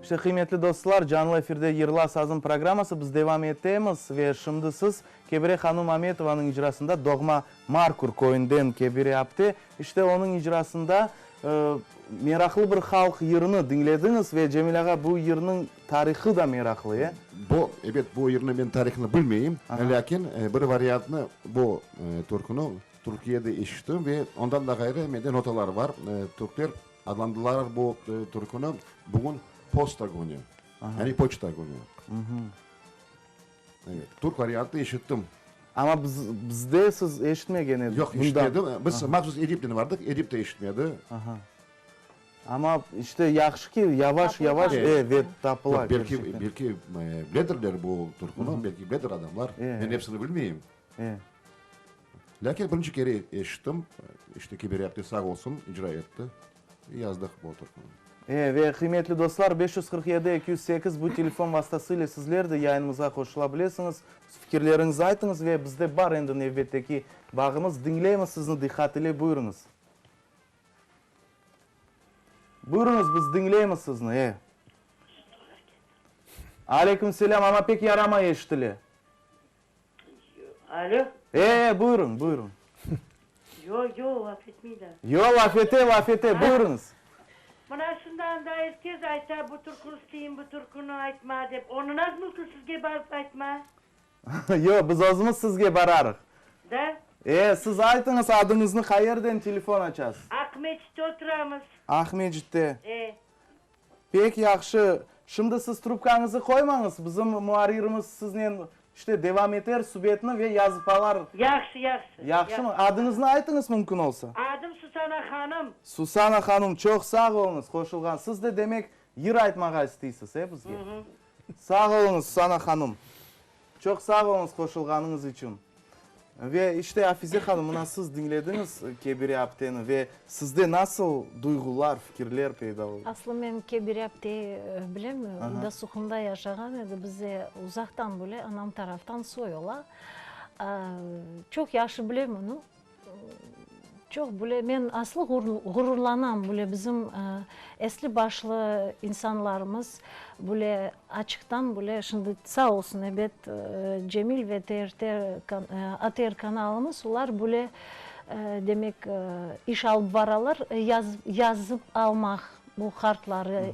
İşte, qıymetli dostlar, canlı efirde Yırla sazım programması biz devam etemiz ve şimdi siz Kebire hanum Ametovanıñ icrasında doğma Markur köyünden Kebire apte, işte onıñ icrasında meraqlı bir halq yırını diñlediñiz ve Cemil ağa bu yırnıñ tarihı da meraqlı, e? Bu, ebet, bu yırnı men tarihını bilmeyim, lâkin bir variantnı bu türküni Türkiyede eşittim ve ondan da ğayrı mende notalar bar. Türkler adlandılar bu türküni bugün posta künü, yani poçta künü. Evet, türk variantını eşittim. Amma biz, bizde siz eşitmegen ediñiz. Yoq, eşitmedim. Biz mahsus Edipnen bardıq, Edip de eşitmedi. Aha. Amma işte yahşı ki, yavaş, yavaş, e, ve tapıla. Yoq, belki, belki biledirler bu türküni, belki biledir adamlar. Men epsini bilmeyim. E. Lâkin birinci kere eşittim, işte Kebir apte sağ olsun, icra etti, yazdıq bu türküni. E, ve qıymetli dostlar, 547 208 bu telefon vastası ile sizler de yayınımızğa qoşula bilesiñiz, fikirleriñizni aytıñız ve bizde bar endi nevbetteki bağımız, diñleymiz sizni diqqat ile, buyurıñız. Buyurıñız, biz diñleymiz sizni, e. Aleyküm selâm, amma pek yaramay eşitile. Alo. E, e, buyurıñ, buyurıñ. Yo, yo, laf etmeyler. Yo, laf ete, laf ete, buyurıñız. Mına şundan da er kes ayta, bu türküni isteyim, bu türküni aytma dep. Onı naz mümkün sizge barıp aytma? Yo, biz özümiz sizge bararıq. Da? E, siz aytıñız adıñıznı, qayerden telefon açasız? Aqmescitte oturamız. Aqmescitte. E. Pek yahşı. Şimdi siz trubkañızı qoymañız, bizim muarririmiz siznen, işte, devam eter subetni ve yazıpalar. Yahşı, yahşı. Yahşımı? Adıñıznı aytıñız mümkün olsa. Adım Susana hanım. Susana hanım, çoq sağ oluñız qoşulğan. Siz de, demek, yır aytmağa isteysiz, e, bizge? Sağ oluñız, Susana hanım. Çoq sağ oluñız qoşulğanıñız içün. Ve işte, Afize hanım, mına siz diñlediñiz Kebire apteni ve sizde nasıl duyğular, fikirler peyda oldı? Aslı men Kebire apteyi bilem, o da Suhumda yaşağan edi, bize uzaqtan bile, anam taraftan soy ola. Çoq yahşı bilem onı. Çoq bile, men aslı ğururlanam, bile bizim esli-başlı insanlarımız bile açıqtan bile, şimdi sağ olsun, ebet, Cemil ve TRT, ATR kanalımız, olar bile, demek, iş alıp baralar, yazıp almaq bu qartları,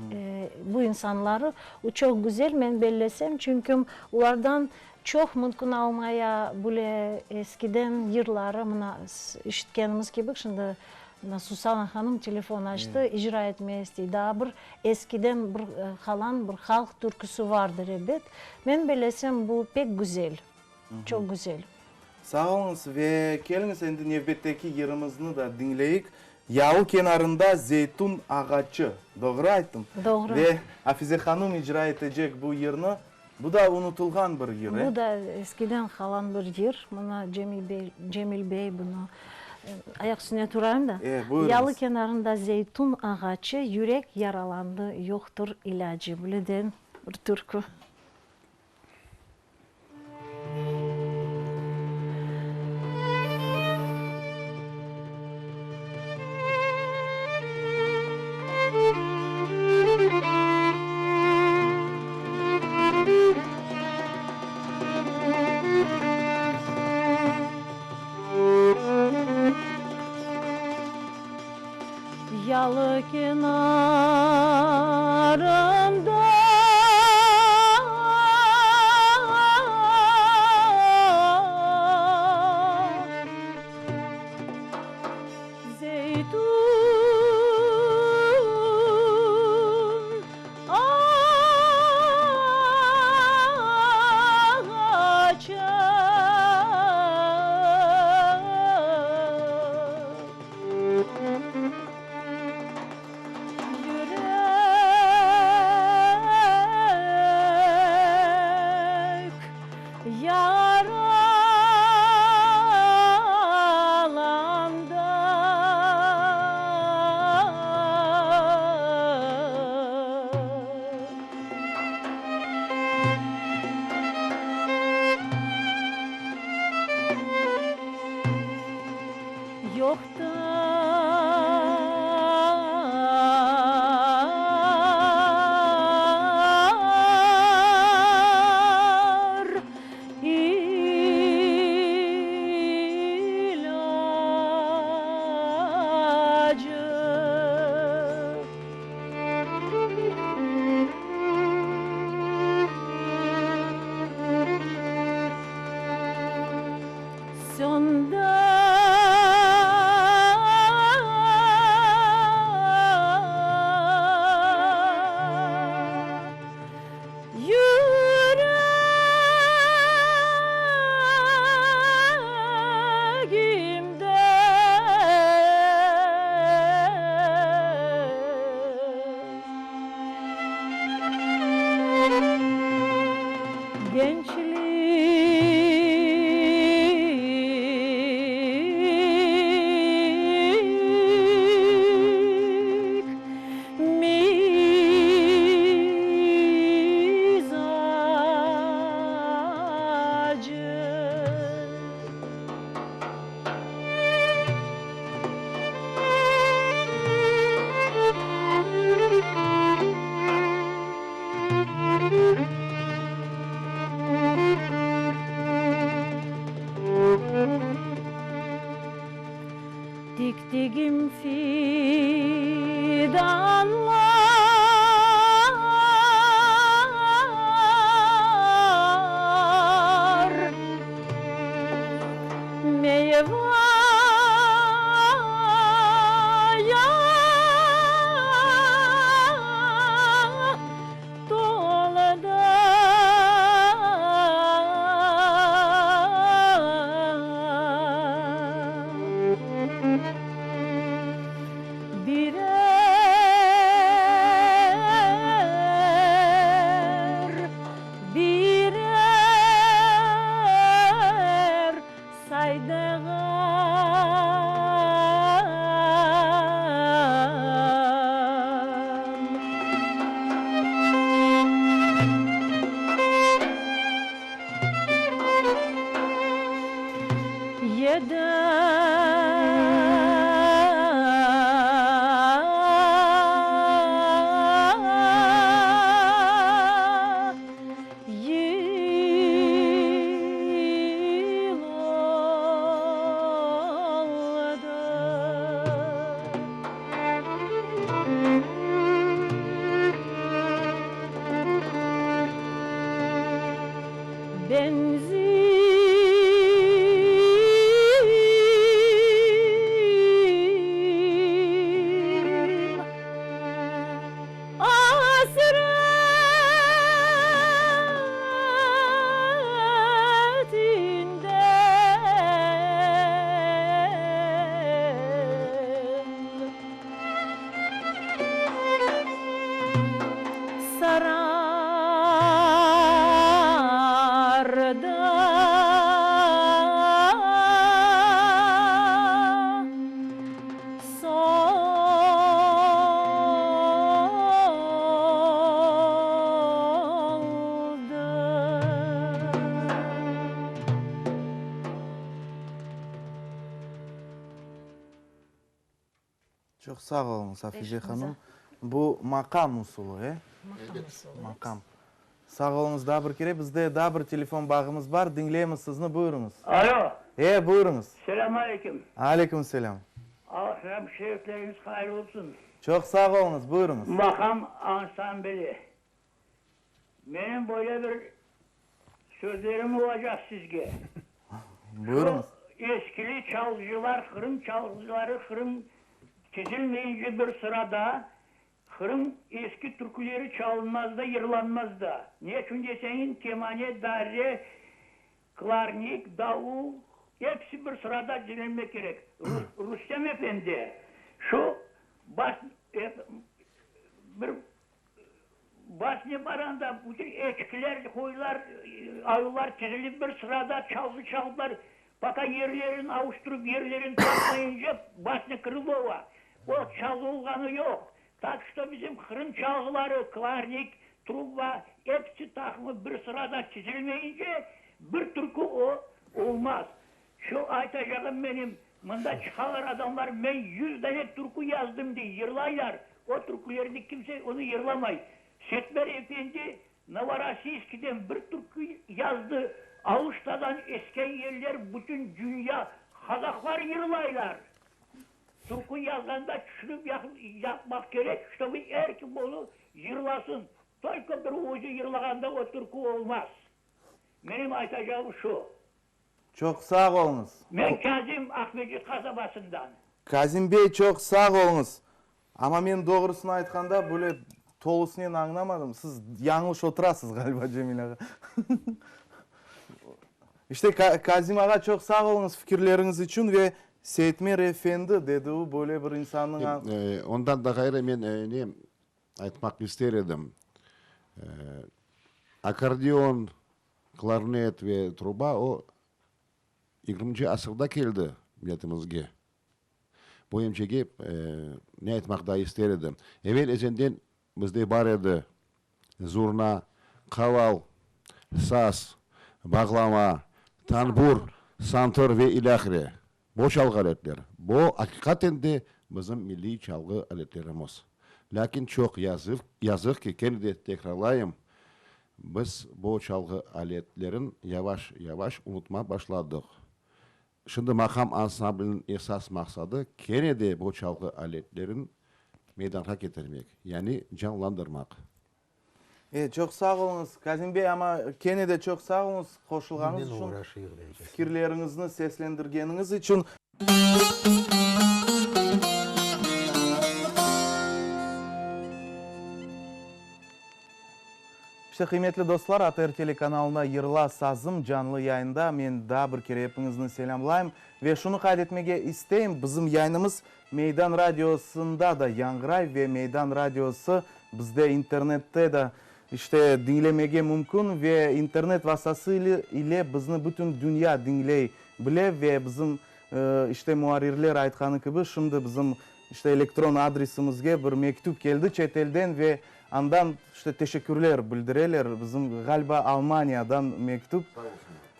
bu insanları, o çoq güzel, men bellesem, çünki olardan Çoq mümkün almaya bile eskiden yırları, mına, işitkenimiz kibi, şimdi mına Susana hanım telefon açtı, icra etmeye istey. Daa bir eskiden bir qalan bir halq türküsi vardır, ebet. Men belesem, bu pek güzel, çoq güzel. Sağ oluñız ve keliñiz endi nevbetteki yırımıznı da diñleyik. Yalı kenarında zeytun ağaçı. Doğru ayttım? Doğru. Ve Afize hanım icra etecek bu yırnı. Bu da unutılğan bir yır, e? Bu da eskiden qalan bir yır. Mına Cemil bey, Cemil bey bunı, ayaq üstüne turayım da. E, buyurıñız. Yalı kenarında zeytun ağaçı, yürek yaralandı, yoqtur ilâcı. Böyle bir türkü. Yalı kenarında. Zeytun ağaçı. Yürek yaralandı. Yoqtır ilâcı. Söndi. Yüregimde. Gençlik mizacı. Benziyim Asretinden Sarardı, soldı. Çoq sağ oluñız, Afize hanım. Bu maqam usulı, e? Maqam usulı. Maqam. Sağ oluñız daa bir kere. Bizde daa bir telefon bağımız bar. Diñleymiz sizni, buyurıñız. Alo. E, buyurıñız. Selâm aleyküm. Aleyküm selâm. Aqşam şerifleriñiz hayır olsun. Çoq sağ oluñız, buyurıñız. Maqam ansambli. Menim böyle bir sözlerim olacaq sizge. Buyurıñız. Şu eskili çalğıcılar, Qırım çalğıcıları Qırım tizilmeyince bir sırada Qırım eski türküleri çalınmaz da, yırlanmaz da. Neçün deseñiz, kemane, darre, klarnik, davul, episi bir sırada diñlenmek kerek. Rustem efendi şu baş bir Basne baranda bütün eçkiler, qoylar, ayular tizilip bir sırada çalğı çaldılar. Поka yerlerini avuştırıp yerlerini tapmayınca basne Krılova. O çalğı olğanı yoq. Tak что bizim Qırım çalğıları, klarnik, truba, episi taqımı bir sırada tizilmeyince bir türkü o olmaz. Şu aytacağım menim, mında çıqalar adamlar, men yuz dane türkü yazdım dey, yırlaylar, o türkülerni kimse onı yırlamay. Setmer efendi Novorossiyskiden bir türkü yazdı, Aluştadan esken yeller bütün dünya qazaqlar yırlaylar. Türkü yazğanda tüşünip yapmaq kerek, ştobı er kim onı yırlasın, tolko bir özü yırlağanda o türkü olmaz. Menim aytacağım şu. Çoq sağ oluñız. Men Kazim, Aqmescit qasabasından. Kazim bey, çoq sağ oluñız. Amma men doğrusını aytqanda, böyle tolusınen añlamadım. Siz yañlış oturasız ğaliba, Cemil ağa. İşte, Kazim ağa, çoq sağ oluñız fikirleriñiz içün ve Seytmer efendi, dedi o, böyle bir insannıñ. Ondan da ğayrı men ne aytmaq ister edim, akkordeon, Klarnet ve truba o yigirminci asırda keldi milletimizge. Bu emcege ne aytmaq daa ister edim. Evel ezenden bizde bar edi zurna, qaval, saz, bağlama, tanbur, santır ve ilâhre. Bu çalğı aletler, bu aqiqaten de bizim milliy çalğı aletlerimiz. Lâkin çoq yazıq, yazıq ki, kene de tekrarlayım, biz bu çalğı aletlerin yavaş, yavaş unutma başladıq. Şimdi maqam ansambliniñ esas maqsadı kene de bu çalğı aletlerin meydanğa ketirmek, yani canlandırmaq. E, çoq sağ oluñız, Kazim bey, amma kene de çoq sağ oluñız qoşulğanıñız içün, fikirleriñizni seslendirgeniñiz içün. İşte, qıymetli dostlar, ATR telekanalında Yırla sazım canlı yayında. Men daa bir kere epiñizni selâmlayım ve şunı qayd etmege isteyim, bizim yayınımız Meydan radiosında da yañğıray ve Meydan radiosı bizde internette de işte diñlemege mümkün ve internet vastası ile bizni bütün dünya diñley bile ve bizim işte muarrirler aytqanı kibi şimdi bizim işte elektron adresimizge bir mektüp keldi çetelden ve andan işte teşekkürler bildireler bizim ğaliba Almaniyadan mektüp.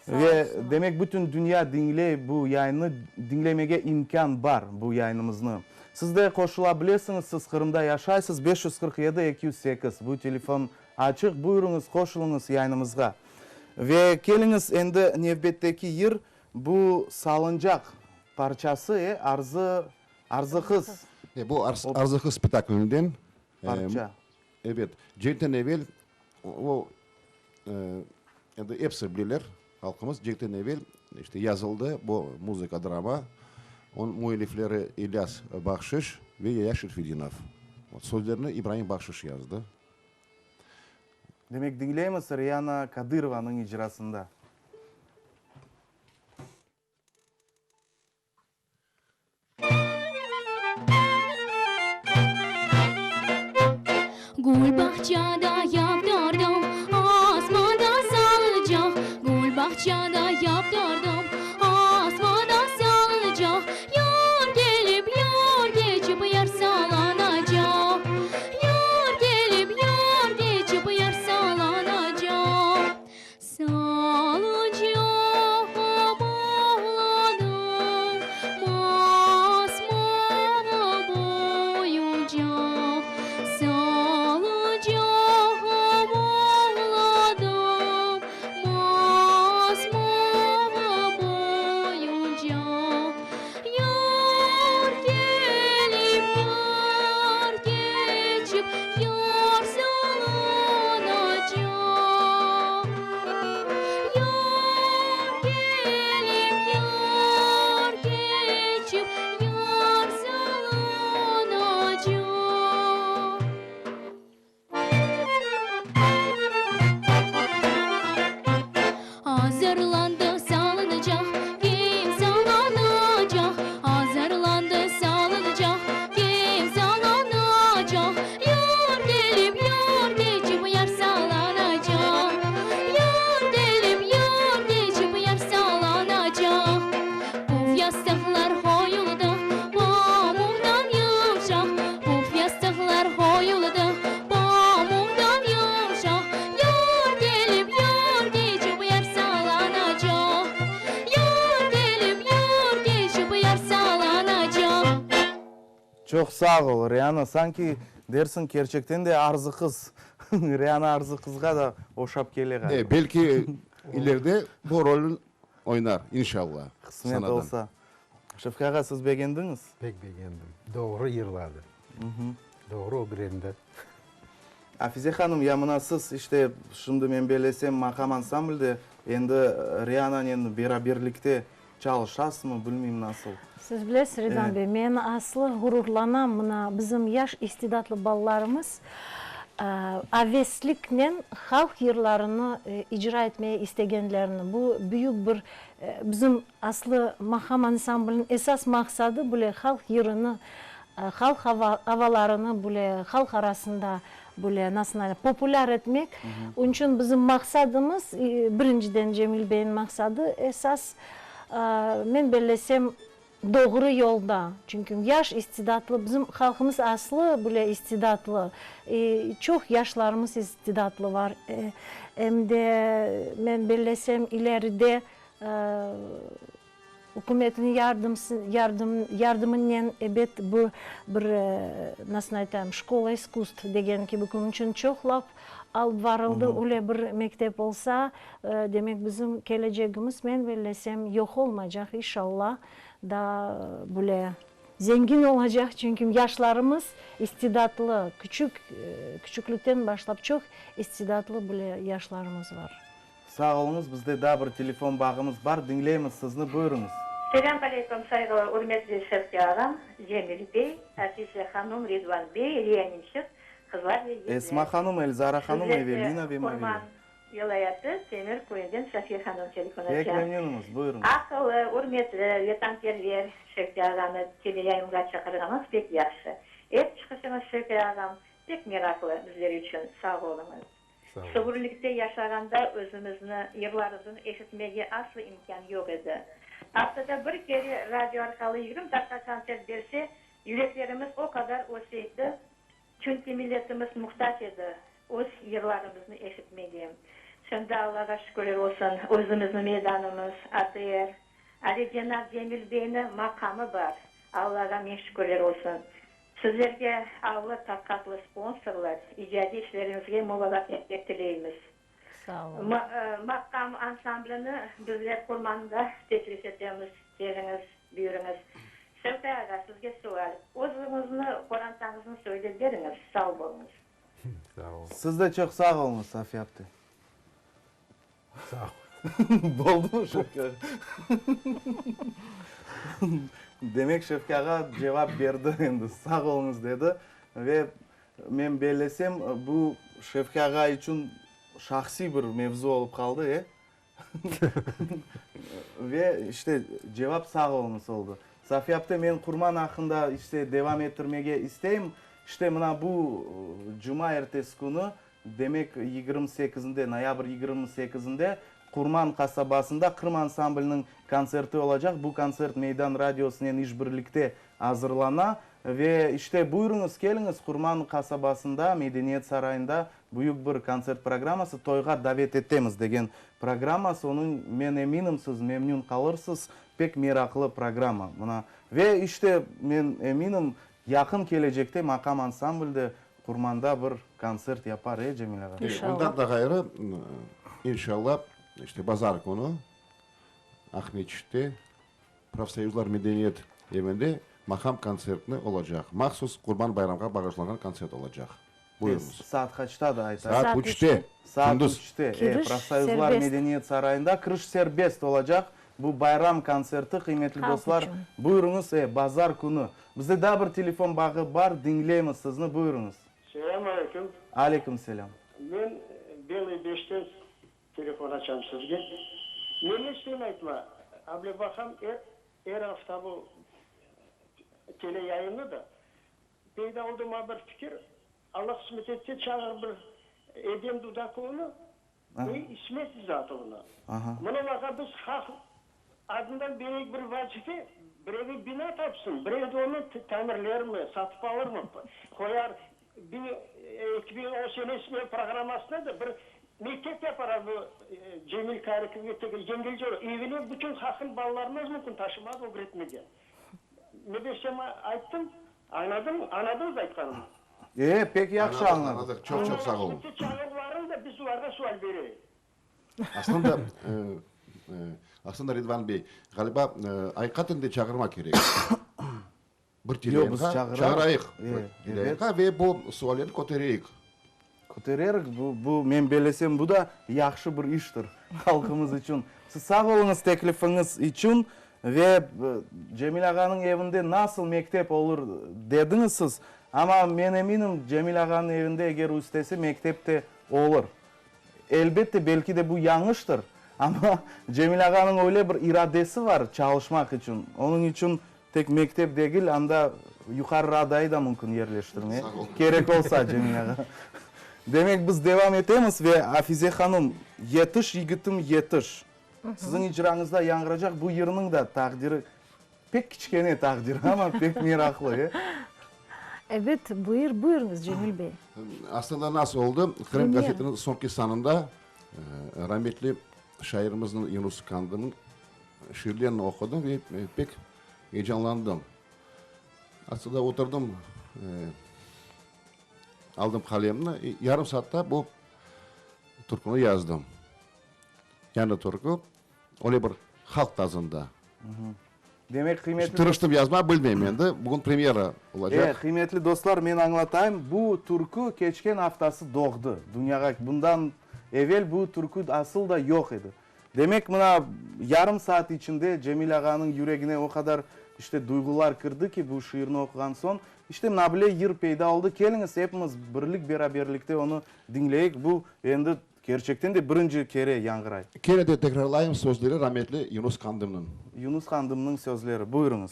Ve, demek, bütün dünya diñley bu yayınnı, diñlemege imkân bar bu yayınımıznı. Siz de qoşula bilesiñiz, siz Qırımda yaşaysız, 547 208 bu telefon açıq, buyurıñız, qoşulıñız yayınımızğa. Ve keliñiz endi nevbetteki yır, bu Salıncaq parçası, e, Arzı, Arzı qız. E, bu Arzı qız spektaklinden. Parça. Ebet, cenkten evel o. Endi episi bileler, halqımız cenkten evel işte yazıldı bu muzıka drama. Onıñ müellifleri İlyas Bahşiş ve Yaya Şerfedinov. Sözlerini İbraim Bahşiş yazdı. Demek, diñleymiz Riyana Kadırovanıñ icrasında. Gül bağçada yaptırdım, asmada salıcaq. Gül bağçada yaptırdım, asmada salıcaq. Yar kelip, yar keçip, yar salanacaq. Yar kelip, yar keçip, yar salanacaq. Salıcağa bağladım, masmağı boyuncaq. Salıcağa bağladım, masmağı boyuncaq. Yar kelip, yar keçip, yar salınacaq. Yar kelip, yar keçip, yar salınacaq. Azırlandı salınacaq, kim salınacaq? Azırlandı salınacaq, kim salınacaq? Yar kelip, yar keçip, yar salınacaq. Yar kelip, yar keçip, yar salınacaq. Puf yastıqlar qoyuldı, pamuqtan yımşaq. Puf yastıqlar qoyuldı, pamuqtan yımşaq. Yar kelip, yar keçip, yar salınacaq. Yar kelip, yar keçip, yar salınacaq. Çoq sağ ol, Riana. Sanki dersiñ, kerçekten de Arzı qız. Riana Arzı qızğa da oşap kele ğaliba. Belki ileride bu rolni Oynar, inşalla. Qısmet olsa. Şevqi ağa, siz begendiñiz? Pek begendim. Doğru yırladı. Doğru ögrendi. Afize hanım, ya mına siz, işte, şimdi men bellesem, maqam ansamblde endi Riananen beraberlikte çalışasızmı, bilmeyim nasıl. Siz bilesiz, Ridvan bey, men aslı ğururlanam, mına bizim yaş istidatlı balalarımız avesliknen halq yırlarını icra etmeye istegenlerini, bu büyük bir, bizim aslı maqam ansambliniñ esas maqsadı bile halq yırını, halq avalarını bile halq arasında bile, nasıl aytam, populâr etmek. Onıñ içün bizim maqsadımız, birinciden Cemil beyniñ maqsadı esas, men bellesem, doğru yolda. Çünki yaş istidatlı, bizim halqımız aslı bile istidatlı, çoq yaşlarımız istidatlı var. Em de, men bellesem, ileride Ükümetniñ yardımınen, ebet, bu bir, nasıl aytayım, şkola iskusstv degen kibi, bunıñ içün çoq laf alıp varıldı, öyle bir mektep olsa, demek, bizim kelecegimiz, men bellesem, yoq olmaycaq, inşallah, daa böyle zengin olacaq, çünki yaşlarımız istidatlı, küçük, küçüklikten başlap çoq istidatlı böyle yaşlarımız var. Sağ oluñız, bizde daa bir telefon bağımız bar, diñleymiz sizni, buyurıñız. Selâm aleyküm, sayğılı, ürmetli Şevki ağam, Cemil bey, Afize hanum, Ridvan bey, Riyaninçik, qızlar ve yigitler. Esma hanum, Elzara hanum, Evelina ve Sizlerge Mavile. Qurman vilâyeti, Temir köyünden Safiye hanum telefon Pek aça. memnünmiz, buyurıñız. Aqıllı, ürmetli, vetanperver Şevki ağanı teleyayınğa çağırğanıñız pek yahşı. Er çıqışıñız Şevki ağam, pek meraqlı bizler içün, sağ oluñız. Sürgünlikte yaşağanda özümizni, yırlarımıznı eşitmege aslı imkân yoq edi. Aftada bir kere radio arqalı 20 daqqa kontsert berse, yüreklerimiz o qadar öseydi, çünki milletimiz muhtac edi öz yırlarımıznı eşitmege. Şimdi Allağa şükürler olsun, özümizniñ meydanımız, ATR, alicenap Cemil beyniñ maqamı bar, Allağa miñ şükürler olsun. Sizlerge allı taqatlı sponsorlar, icadiy işleriñizge muvafaqiyetler tileymiz. Sağ olun. Maqam ansamblini bizler Qurmanda teklif etemiz, keliñiz, buyurıñız. Şevqi ağa, sizge sual, özüñizni, qorantañıznı söylep beriñiz, sağ boluñız. Sağ olun. Siz de çoq sağ oluñız, Safiye apte. Sağ ol. Boldumı, Şevki ağa? Demek, Şevki ağa cevap berdi endi, sağ oluñız dedi. Ve men bellesem, bu Şevki ağa içün şahsiy bir mevzu olıp qaldı, e? Ve işte cevap sağ oluñız oldı. Safiye apte, men Qurman aqqında işte devam ettirmege isteyim. İşte mına bu cuma ertesi künü, demek 28-nde, noyabr 28-nde Qurman qasabasında Qırım ansambliniñ kontserti olacaq. Bu kontsert Meydan radiosınen işbirlikte azırlana. Ve işte buyurıñız, keliñiz, Qurman qasabasında, Medeniyet sarayında büyük bir kontsert programması, Toyğa davet etemiz degen programması, onıñ, men eminim, siz memnün qalırsız, pek meraqlı programma. Mına, ve işte, men eminim, yaqın kelecekte Maqam ansambl de Qurmanda bir kontsert yapar, e, Cemil ağa? İnşallah. Ondan da ğayrı, inşallah, işte bazar künü Aqmeçitte Profsoyuzlar medeniyet evinde maqam kontsertni olacaq. Mahsus Qurban bayramğa bağışlanğan kontsert olacaq. Buyurıñız. Saat qaçta da aytayıq? Saat üçte, Saat kündüz. üçte, e, Kiriş Profsoyuzlar serbest. medeniyet sarayında kiriş serbest olacaq. Bu bayram kontserti, qıymetli Halq dostlar. içün. Buyurıñız, e, bazar künü. Bizde daa bir telefon bağı bar, diñleymiz sizni, buyurıñız. Selâm aleyküm. Aleyküm selâm. Men Belıy Beşten Telefon açam sizge. Men eşiteyim aytma, able baqam er er afta bu tele yayınnı da, peyda oldı maña bir fikir, Alla qısmet etse çağır bir Edem Dudakovnı ve İsmet İzatovnı. Mına olarğa biz halq adından bereyik bir vazife, birevi bina tapsın, birevi de onı tamirlermi, satıp alırmı, qoyar, 2010 senesine programmasına da bir mektep yapar bu Cemil Karikovge tegi yengilce evine bütün halqnıñ balalarını öz mümkün taşımaz ögretmege. Ne desem ayttım, añladıñ, añladıñız aytqanımnı? E, pek yahşı Añladıq, añladıq. añladıq. Çoq çoq sağ oluñ. Çağırlarıñ da biz olarğa sual bereyik. Aslında, aslında Ridvan bey, ğaliba, aqiqaten de çağırmaq kerek. Bir teleyinğa çağırayıq, teleyinğa ve bu suallerni kötereyik. Kötererik, bu, bu, men bellesem, bu da yahşı bir iştir halqımız içün. Siz sağ oluñız teklifiñiz içün ve Cemil ağanıñ evinde nasıl mektep olur dediñiz siz, amma men eminim, Cemil ağanıñ evinde eger istese mektep de olur. Elbette, belki de bu yañlıştır, amma Cemil ağanıñ öyle bir iradesi var çalışmaq içün, onıñ içün Tek mektep degil, anda Yuqarı Radayı da mümkün yerleştirmeye, kerek olsa, Cemil ağa. Demek, biz devam etemiz ve Afize hanım, Yetiş, yigitim, yetiş! Siziñ icrañızda yañğıracaq bu yırnıñ da taqdiri, pek kiçkene taqdiri, amma pek meraqlı, e? Ebet, buyur, buyurıñız, Cemil bey. Aslında nasıl oldı? Qırım gazetiniñ soñki sanında rametli şairimizniñ Yunus Kandımnıñ Şiirlerini oqudım ve pek eyecanlandım. Aslında oturdım, aldım qalemni, yarım saatta bu türküni yazdım. Yani türkü öyle bir halq tazında. Demek, qıymetli. Tırıştım yazmağa, bilmeyim endi. Bugün premyera olacaq. E, qıymetli dostlar, men añlatayım, bu türkü keçken aftası doğdı dünyağa. Bundan evel bu türkü asıl da yoq edi. Demek, mına, yarım saat içinde Cemil ağanıñ yüregine o qadar, işte, duyğular kirdi ki, bu şiirni oquğan soñ, işte, mına bile yır peyda oldı. Keliñiz, epimiz birlik-beraberlikte onı diñleyik. Bu, endi, kerçekten de birinci kere yañğıray. Kene de tekrarlayım, sözleri rametli Yunus Qandımnıñ. Yunus Qandımnıñ sözleri. Buyurıñız.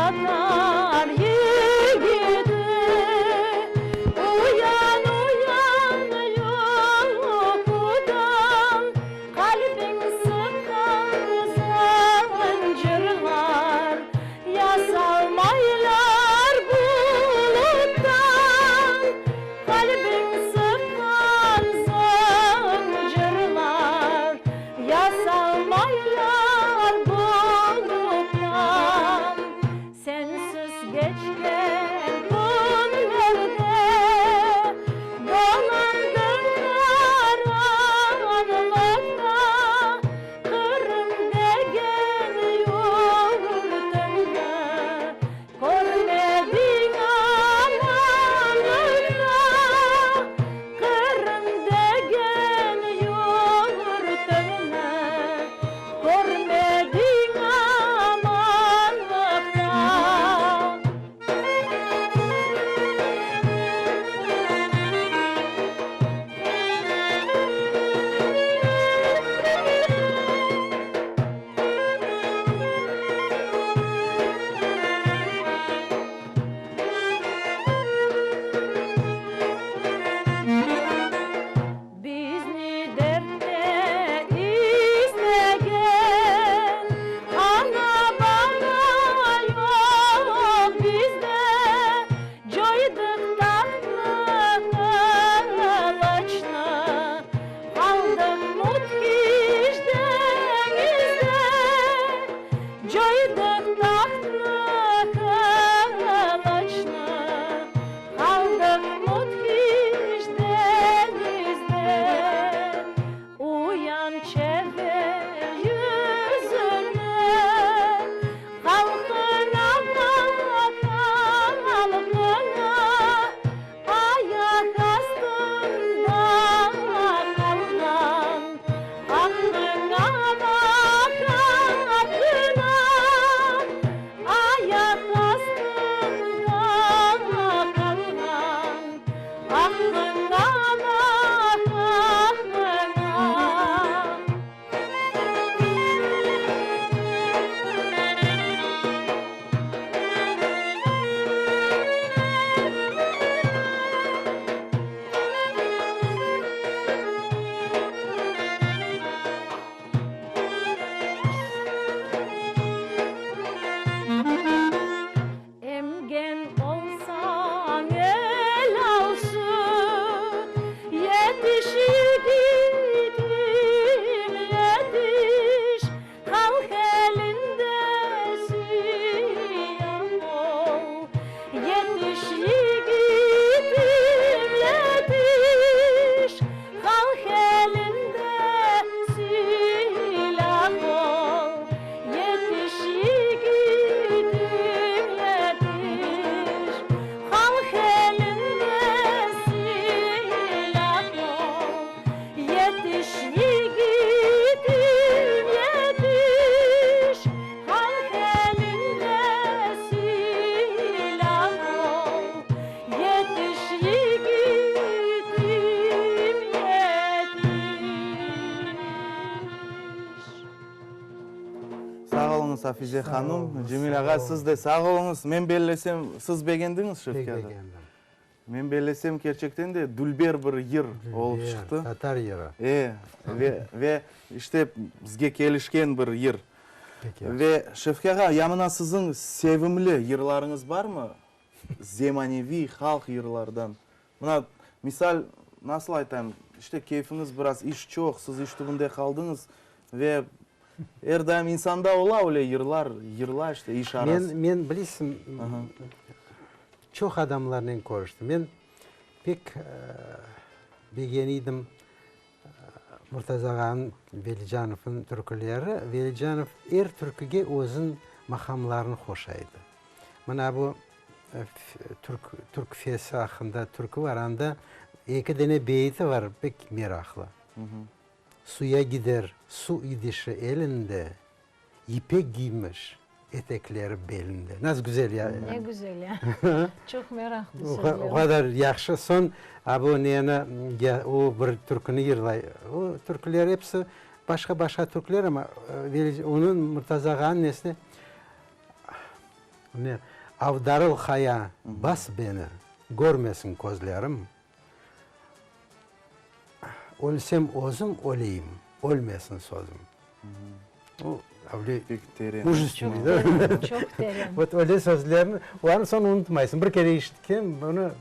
Qırımtatar yigiti. oluñız, Afize hanım. Cemil ağa, siz de sağ oluñız. Men bellesem, siz begendiñiz, Şevki ağa? Pek begendim. Men bellesem, kerçekten de dülber bir yır olıp çıqtı. Dülber, tatar yırı. E, ve, ve işte bizge kelişken bir yır. Pek yahşı. Ve, Şevki ağa, ya mına siziñ sevimli yırlarıñız barmı? Zemaneviy halq yırlardan. Mına, misal, nasıl aytayım, işte keyfiñiz biraz, iş çoq, siz iş tübünde qaldıñız ve er daim insanda ola öyle yırlar, yırla işte iş arası. Men, men bilesiñ, çoq adamlarnen körüştim. Men pek begeniydim Murtaza ağanıñ, Velicanovnıñ türküleri. Velicanov er türküge özüniñ maqamlarını qoşa edi. Mına bu türk, türk fesi aqqında türkü bar, anda eki dene beyiti bar, pek meraqlı. Suya gider, su idişi elinde, Yipek giymiş, etekleri belinde. Nasıl güzel ya. Ne güzel ya. Çoq meraqlı sözler. O qadar yahşı. Soñ, a bu neni, o bir türküni yırlay. O türküler episi başqa-başqa türküler, amma onıñ, Murtaza ağanıñ nesine, ne, Avdarıl qaya, bas beni, körmesin közlerim. Ölsem özüm öleyim, ölmesin sözüm. O, öyle Pek teren. Mujestvenniy, da? Çoq teren, çoq teren. Vot öyle sözlerni, olarnı soñ unutmaysıñ. Bir kere işitken, bunı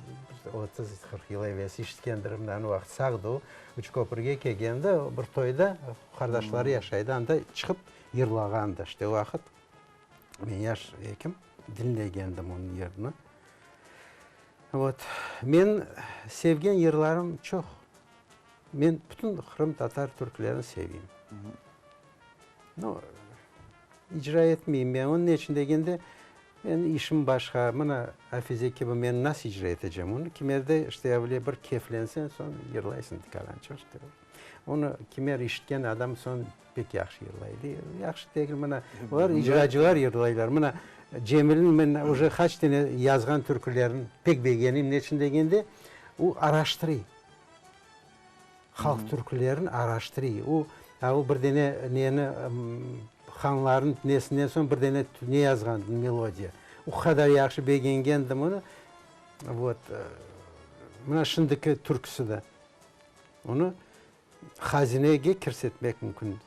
30, 40 yıl evelsi işitkendirim, o vaqıt sağdı o, Üçköprüge kelgende, bir toyda qardaşları yaşaydı, anda çıqıp yırlağandı. İşte o vaqıt men yaş ekim, diñlegendim onıñ yırını. Vot, men sevgen yırlarım çoq. Men bütün qırımtatar türkülerini seveyim. No, icra etmeyim men. Onıñ içün degende, menim işim başqa. Mına, Afize kibi men nasıl icra etecem onı? Kimerde, işte, öyle bir keflenseñ, soñ yırlaysıñ tikarançıq, işte. Onı kimer işitken adam soñ pek yahşı yırlay. Yahşı degil, mına, olar icracılar yırlaylar. Mına, Cemilniñ men uje qaç tane yazğan türkülerini pek begenim. Neçün degende, o araştırıy. Halq türkülerini araştırıy. O, o bir dane neni, hanlarnıñ nesinden soñ bir dane ne yazğan, melodiya. O qadar yahşı begengendim onı. Vot, mına şimdiki türküsi de. Onı hazinege kirsetmek mümkün.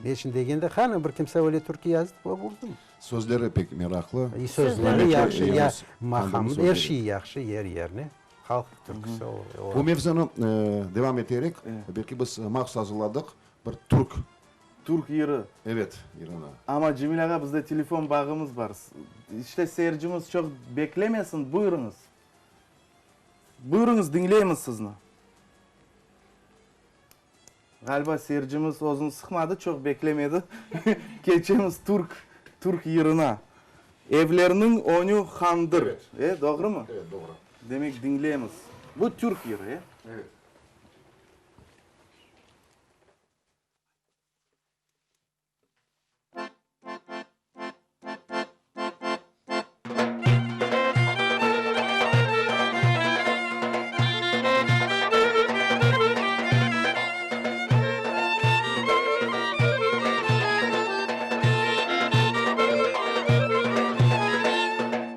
Ne içün degende, qani bir kimse öyle türkü yazdı, buldım. Sözleri pek meraqlı. Sözleri yahşı, ya, maqamı, er şey yahşı, yer yerine. Halq türküsi o. Bu mevzunı devam eterek, belki biz mahsus azırladıq bir türk. Türk yırı. Evet, yırını. Amma Cemil ağa, bizde telefon bağımız bar. İşte seyircimiz çoq beklemesin, buyurıñız. Buyurıñız, diñleymiz sizni. Ğaliba seyircimiz özüni sıqmadı, çoq beklemedi. Keçemiz türk, türk yırına. Evlerniñ öñü handır. Evet. E, doğrumı? Evet, doğru. Demek, diñleymiz. Bu türk yırı, e? Evet.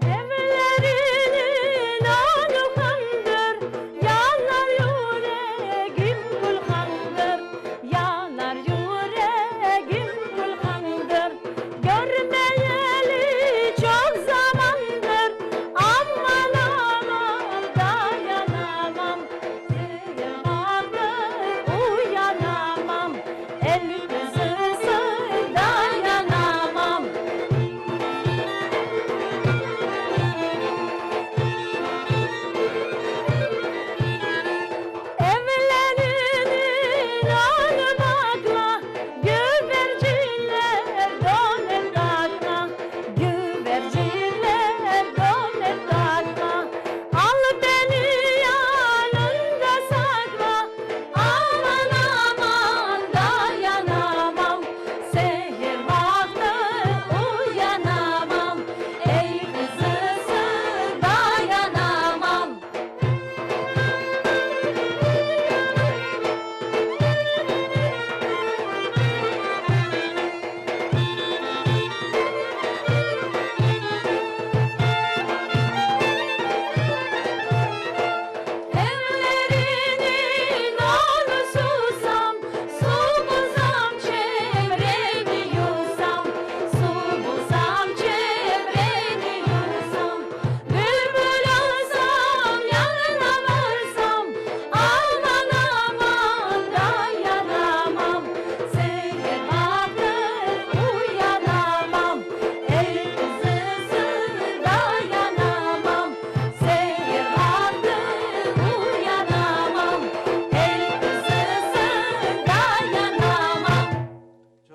Evleriniñ önü handır, yanar yüregim.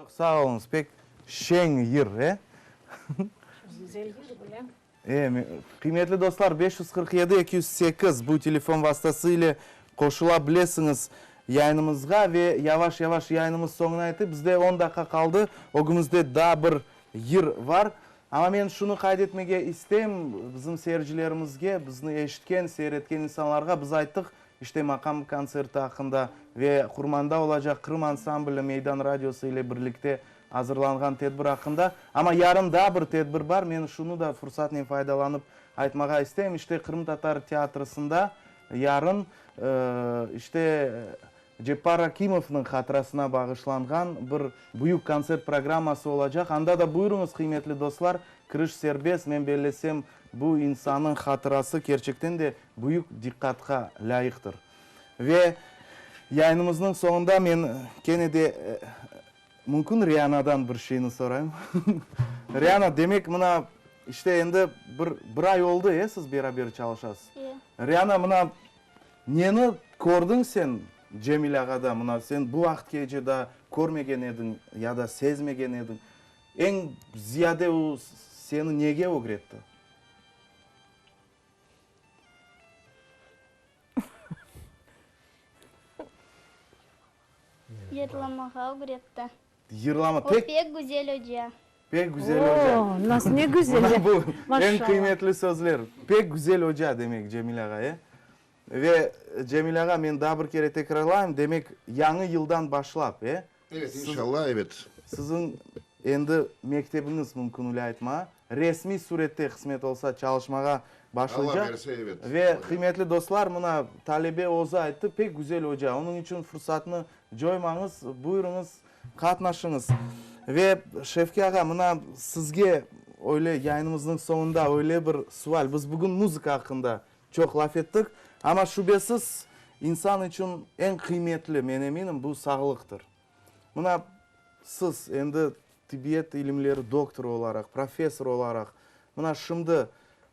Çoq sağ oluñız, pek şeñ yır, e? Çoq güzel yır, bilem. E, qıymetli dostlar, 547 208 bu telefon vastası ile qoşula bilesiñiz yayınımızğa ve yavaş-yavaş yayınımız soñuna yetip, bizde on daqqa qaldı, ögümizde daa bir yır bar. Amma men şunı qayd etmege isteyim, bizim seyircilerimizge, bizni eşitken, seyir etken insanlarğa biz ayttıq, işte maqam kontserti aqqında ve Qurmanda olacaq Qırım ansambli Meydan radiosı ile birlikte azırlanğan tedbir aqqında. Amma yarın daa bir tedbir bar, men şunı da fursatnen faydalanıp aytmağa isteyim, işte Qırımtatar teatrosında yarın, işte, Ceppar Akimovnıñ hatırasına bağışlanğan bir büyük kontsert programması olacaq. Anda da buyurıñız, qıymetli dostlar, kiriş serbest. Men bellesem, bu insannıñ hatırası kerçekten de büyük diqqatqa lâyıqtır. Ve yayınımıznıñ soñunda men kene de mümkün Rianadan bir şeyni sorayım. Riana, demek, mına, işte endi bir, bir ay oldı, e, siz beraber çalışasız. E. Riana, mına, Neni kördiñ sen, Cemil ağada, mına sen bu vaqıtkece daa körmegen ediñ ya da sezmegen ediñ? Eñ ziyade o seni nege ögretti? Yırlamağa ögretti. Yırlama, O pek. pek güzel oca. Pek güzel oca. O, nasıl ne güzel, Mına bu maşallah. eñ qıymetli sözler. Pek güzel oca demek Cemil ağa, e? Ve Cemil ağa, men daa bir kere tekrarlayım, demek, yañı yıldan başlap, e? Evet, inşallah, evet. Siziñ endi mektebiñiz, mümkün öyle aytmağa, resmiy surette, qısmet olsa, çalışmağa başlaycaq. Alla berse, evet. Ve, qıymetli dostlar, mına, talebe özü ayttı, pek güzel oca. Onıñ içün fursatnı coymañız, buyurıñız, qatnaşıñız. Ve, Şevki ağa, mına, sizge öyle yayınımıznıñ soñunda öyle bir sual. Biz bugün muzıka aqqında çoq laf ettik, amma şübesiz, insan içün eñ qıymetli, men eminim, bu sağlıqtır. Mına, siz endi tibbiyet ilimleri doktorı olaraq, professor olaraq, mına şimdi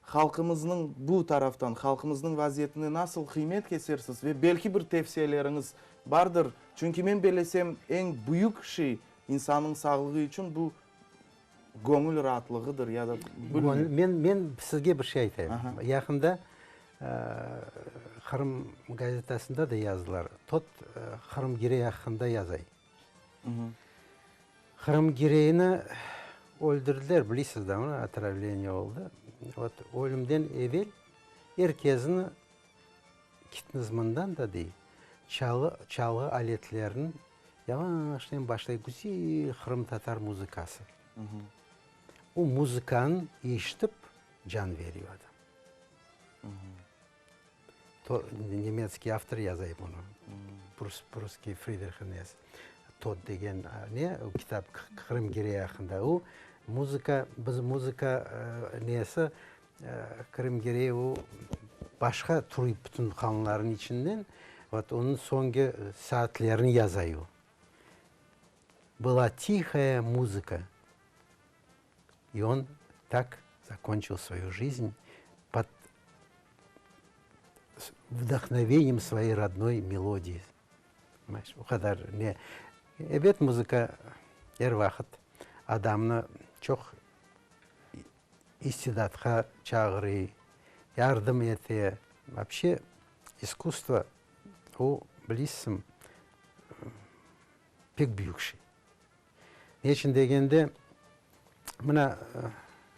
halqımıznıñ bu taraftan, halqımıznıñ vaziyetine nasıl qıymet kesersiz ve belki bir tevsiyeleriñiz bardır? Çünki men bellesem, eñ büyük şey insannıñ sağlığı içün bu göñül raatlığıdır ya da bilmeyim. Men, men sizge bir şey aytayım. Yaqında Qırım gazetasında da yazdılar, Tot Qırım Girey aqqında yazay. Qırım Gireyni öldürdiler, bilesiz da, onı, otravleniye oldı. Vot, ölümden evel er kezni kitniz mından da dey, çalı, çalğı aletlerin yavaştan başlay güzel qırımtatar muzıkası. O muzıkanı eşitip can veriyor adam. To, nemetskiy avtor yazay bunı, prusskiy Fridrih Nes, Tod degen ne, kitap Qırım Girey aqqında. O muzıka, biz muzıka nesi, Qırım Girey o başqa tür bütün hanlarnıñ içinden, vot onıñ soñki saatlerini yazay o. Была tihaya muzıka. И on tak zakonçil svoyu jizn pod vdahnoveniyem svoyey rodnoy melodii. Понимаешь, o qadar ne. Ebet, muzıka er vaqıt adamnı çoq istidatqa çağırıy, yardım ete. Voobşe, iskusstvo, o, bilesiñ, pek büyük şey. Ne içün degende, mına,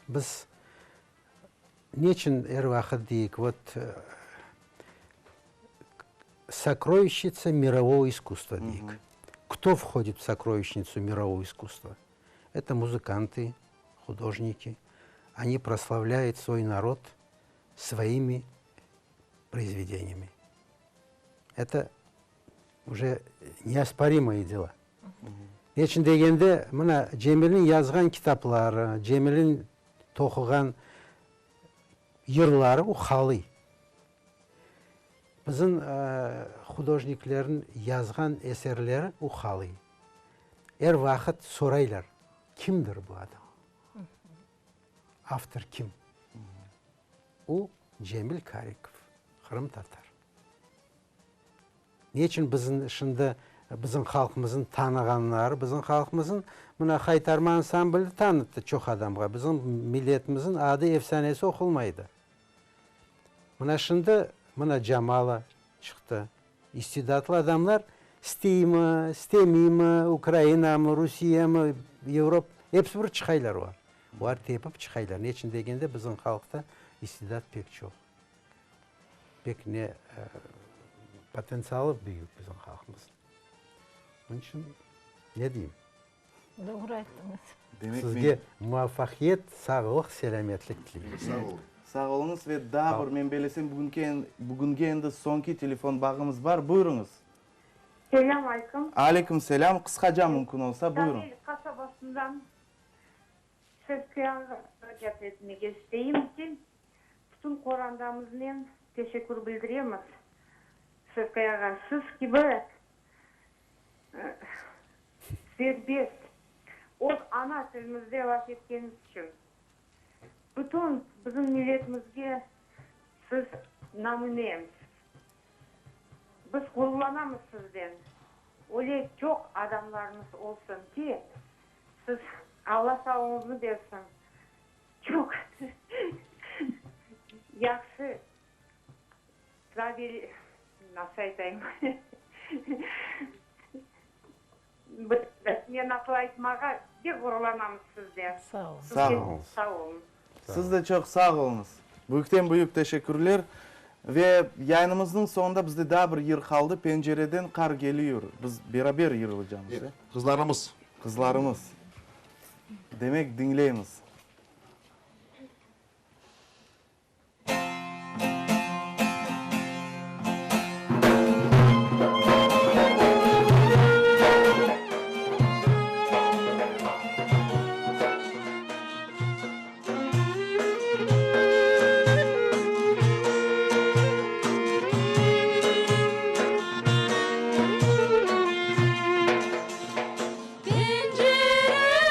biz ne içün er vaqıt deyik, vot, sokrovişçitsa mirovogo iskusstva deyik. Kto vhodit v sokrovişçnitsu mirovogo iskusstva? Eto muzıkantı, hudojniki, oni proslavlâyut svoy narod svoimi proizvedeniyami. Eto uje neosporimıye dela. Ne içün degende, mına, Cemilniñ yazğan kitapları, Cemilniñ toquğan yırları o halıy. Bizim hudojniklerniñ yazğan eserleri o halıy. Er vaqıt soraylar, kimdir bu adam? Avtor kim? O, Cemil Karikov, qırımtatar. Ne içün bizim şimdi. Bizim halqımıznıñ tanığanları, bizim halqımıznıñ, mına, Haytarma ansambli tanıttı çoq adamğa. Bizim milletimizniñ adı, efsanesi oqulmaydı. Mına şimdi, mına Camala çıqtı. İstidatlı adamlar isteymi, istemeymi, Ukrainamı, Rusiyemi, Yevropa, episi bir çıqaylar olar. Olar tepip çıqaylar. Neçün degende, bizim halqta istidat pek çoq. Pek ne potentsialı büyük bizim halqımıznıñ. Onıñ içün ne deyim? Doğru ayttıñız. Demek Sizge muvafaqiyet, sağlıq, selâmetlik tileyim. Sağ oluñ. Sağ oluñız ve daa bir, men belesem, bugünki, bugünge endi soñki telefon bağımız bar. Buyurıñız. Selâm aleykum. Aleyküm selâm. Qısqaca mümkün olsa, buyurıñ. Şamil qasabasından Şevqiy ağa muracaat etmege isteyim ki, bütün qorantamıznen teşekkür bildiremiz. Şevqiy ağa, siz kibi serbest, öz ana tilimizde laf etkeniz içün. Bütün bizim milletimizge siz namünesiz. Biz ğururlanamız sizden. Öyle çoq adamlarımız olsun ki, Siz Alla sağlığıñıznı bersin. Çoq yahşı pravil, nasıl aytayım, men nasıl aytmağa pek ğururlanamız sizden. Sağ olun. Sağ oluñız. Sağ olun. Siz de çoq sağ oluñız. Büyükten büyük teşekkürler. Ve yayınımıznıñ soñunda bizde daa bir yır qaldı, Pencereden qar geliyur. Biz beraber yırlaycamız, e? Qızlarımız. Qızlarımız. Demek, diñleymiz.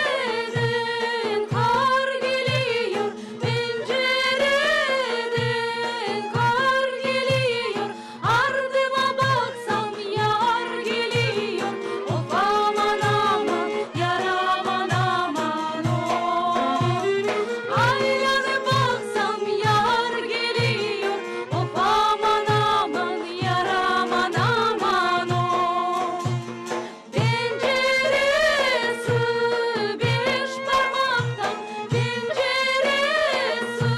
Pencereden qar keliyur, Pencereden qar keliyur, Ardıma baqsam, yar keliyur, Of, aman, aman, yar aman, aman, of. Aylanıp baqsam, yar keliyur, Of, aman, aman, yar aman, aman, of. Penceresi beş parmaqtan, Penceresi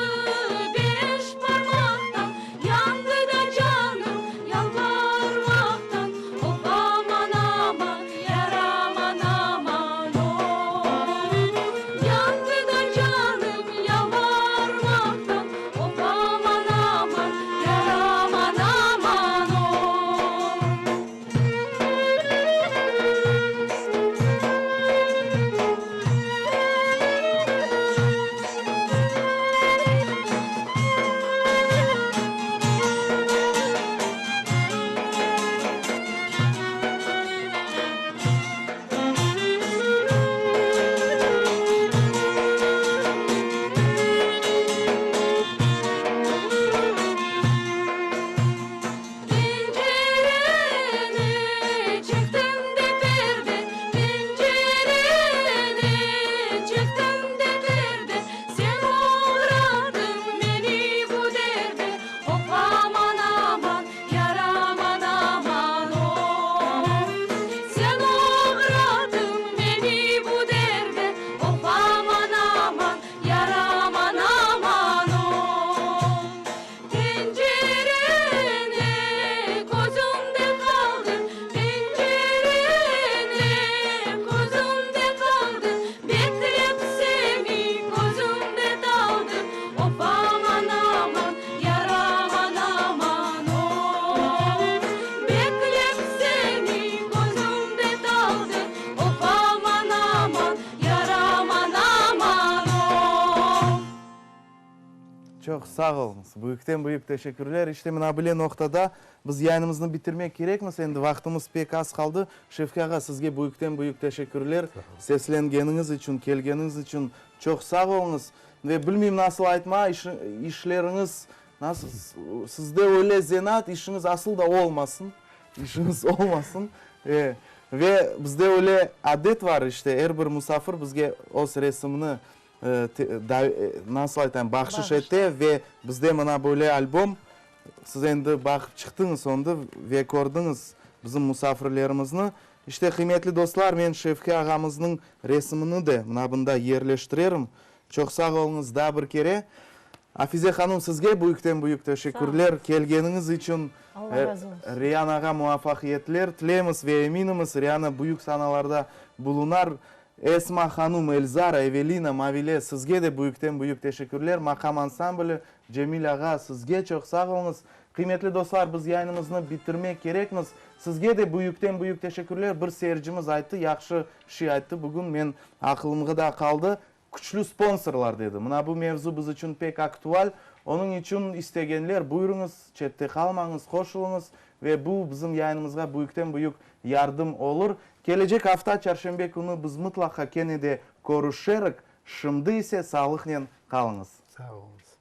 beş parmaqtan, Yandı da canım yalvarmaqtan, Of, aman, aman, yar aman, aman, of. Yandı da canım yalvarmaqtan, Of, aman, aman, yar aman, aman, of. Pencereni çektim de perde, Pencereni çektim de perde, Sen oğradıñ meni bu derde, Of, aman, aman, yar aman, aman, of. Sen oğradıñ meni bu derde, Of, aman, aman, yar aman, aman, of. Pencereni közümde qaldı, Pencereni közümde qaldı, Beklep seni közümde taldı, Of, aman, aman, yar aman, aman, of. Beklep seni közümde taldı, Of, aman, aman, yar aman, aman, of. Çoq sağ oluñız. Büyükten büyük teşekkürler. İşte mına bile noqtada biz yayınımıznı bitirmek kerekmiz. Endi vaqtımız pek az qaldı. Şevki ağa, sizge büyükten büyük teşekkürler. Seslengeniñiz içün, kelgeniñiz içün çoq sağ oluñız. Ve bilmeyim nasıl aytma, işleriñiz nasıl, sizde öyle zenaat, işiñiz asıl da olmasın. İşiñiz olmasın. E. Ve bizde öyle adet var, işte, er bir musafir bizge öz resimini, nasıl aytayım, bahşış ete ve bizde mına böyle albom, siz endi baqıp çıqtıñız ondı ve kördiñiz bizim musafirlerimizni. İşte, qıymetli dostlar, men Şevki ağamıznıñ resimini de mına bunda yerleştirerim. Çoq sağ oluñız daa bir kere. Afize hanım, sizge büyükten-büyük teşekkürler kelgeniñiz içün. Alla razı olsun. Rianağa muvafaqiyetler tileymiz ve eminimiz, Riana büyük sanalarda bulunar. Esma hanım, Elzara, Evelina, Mavile, sizge de büyükten-büyük teşekkürler. Maqam ansambli, Cemil ağa, sizge çoq sağ oluñız. Qıymetli dostlar, biz yayınımıznı bitirmek kerekmiz. Sizge de büyükten-büyük teşekkürler. Bir seyircimiz ayttı, yahşı şey ayttı bugün, men aqılımğa da qaldı. Küçlü sponsorlar, dedi. Mına bu mevzu biz içün pek aktual. Onıñ içün istegenler, buyurıñız, çette qalmañız, qoşulıñız ve bu bizim yayınımızğa büyükten-büyük yardım olur. Kelecek afta çarşenbe künü biz mıtlaqa kene de körüşerik. Şimdi ise sağlıqnen qalıñız. Sağ oluñız.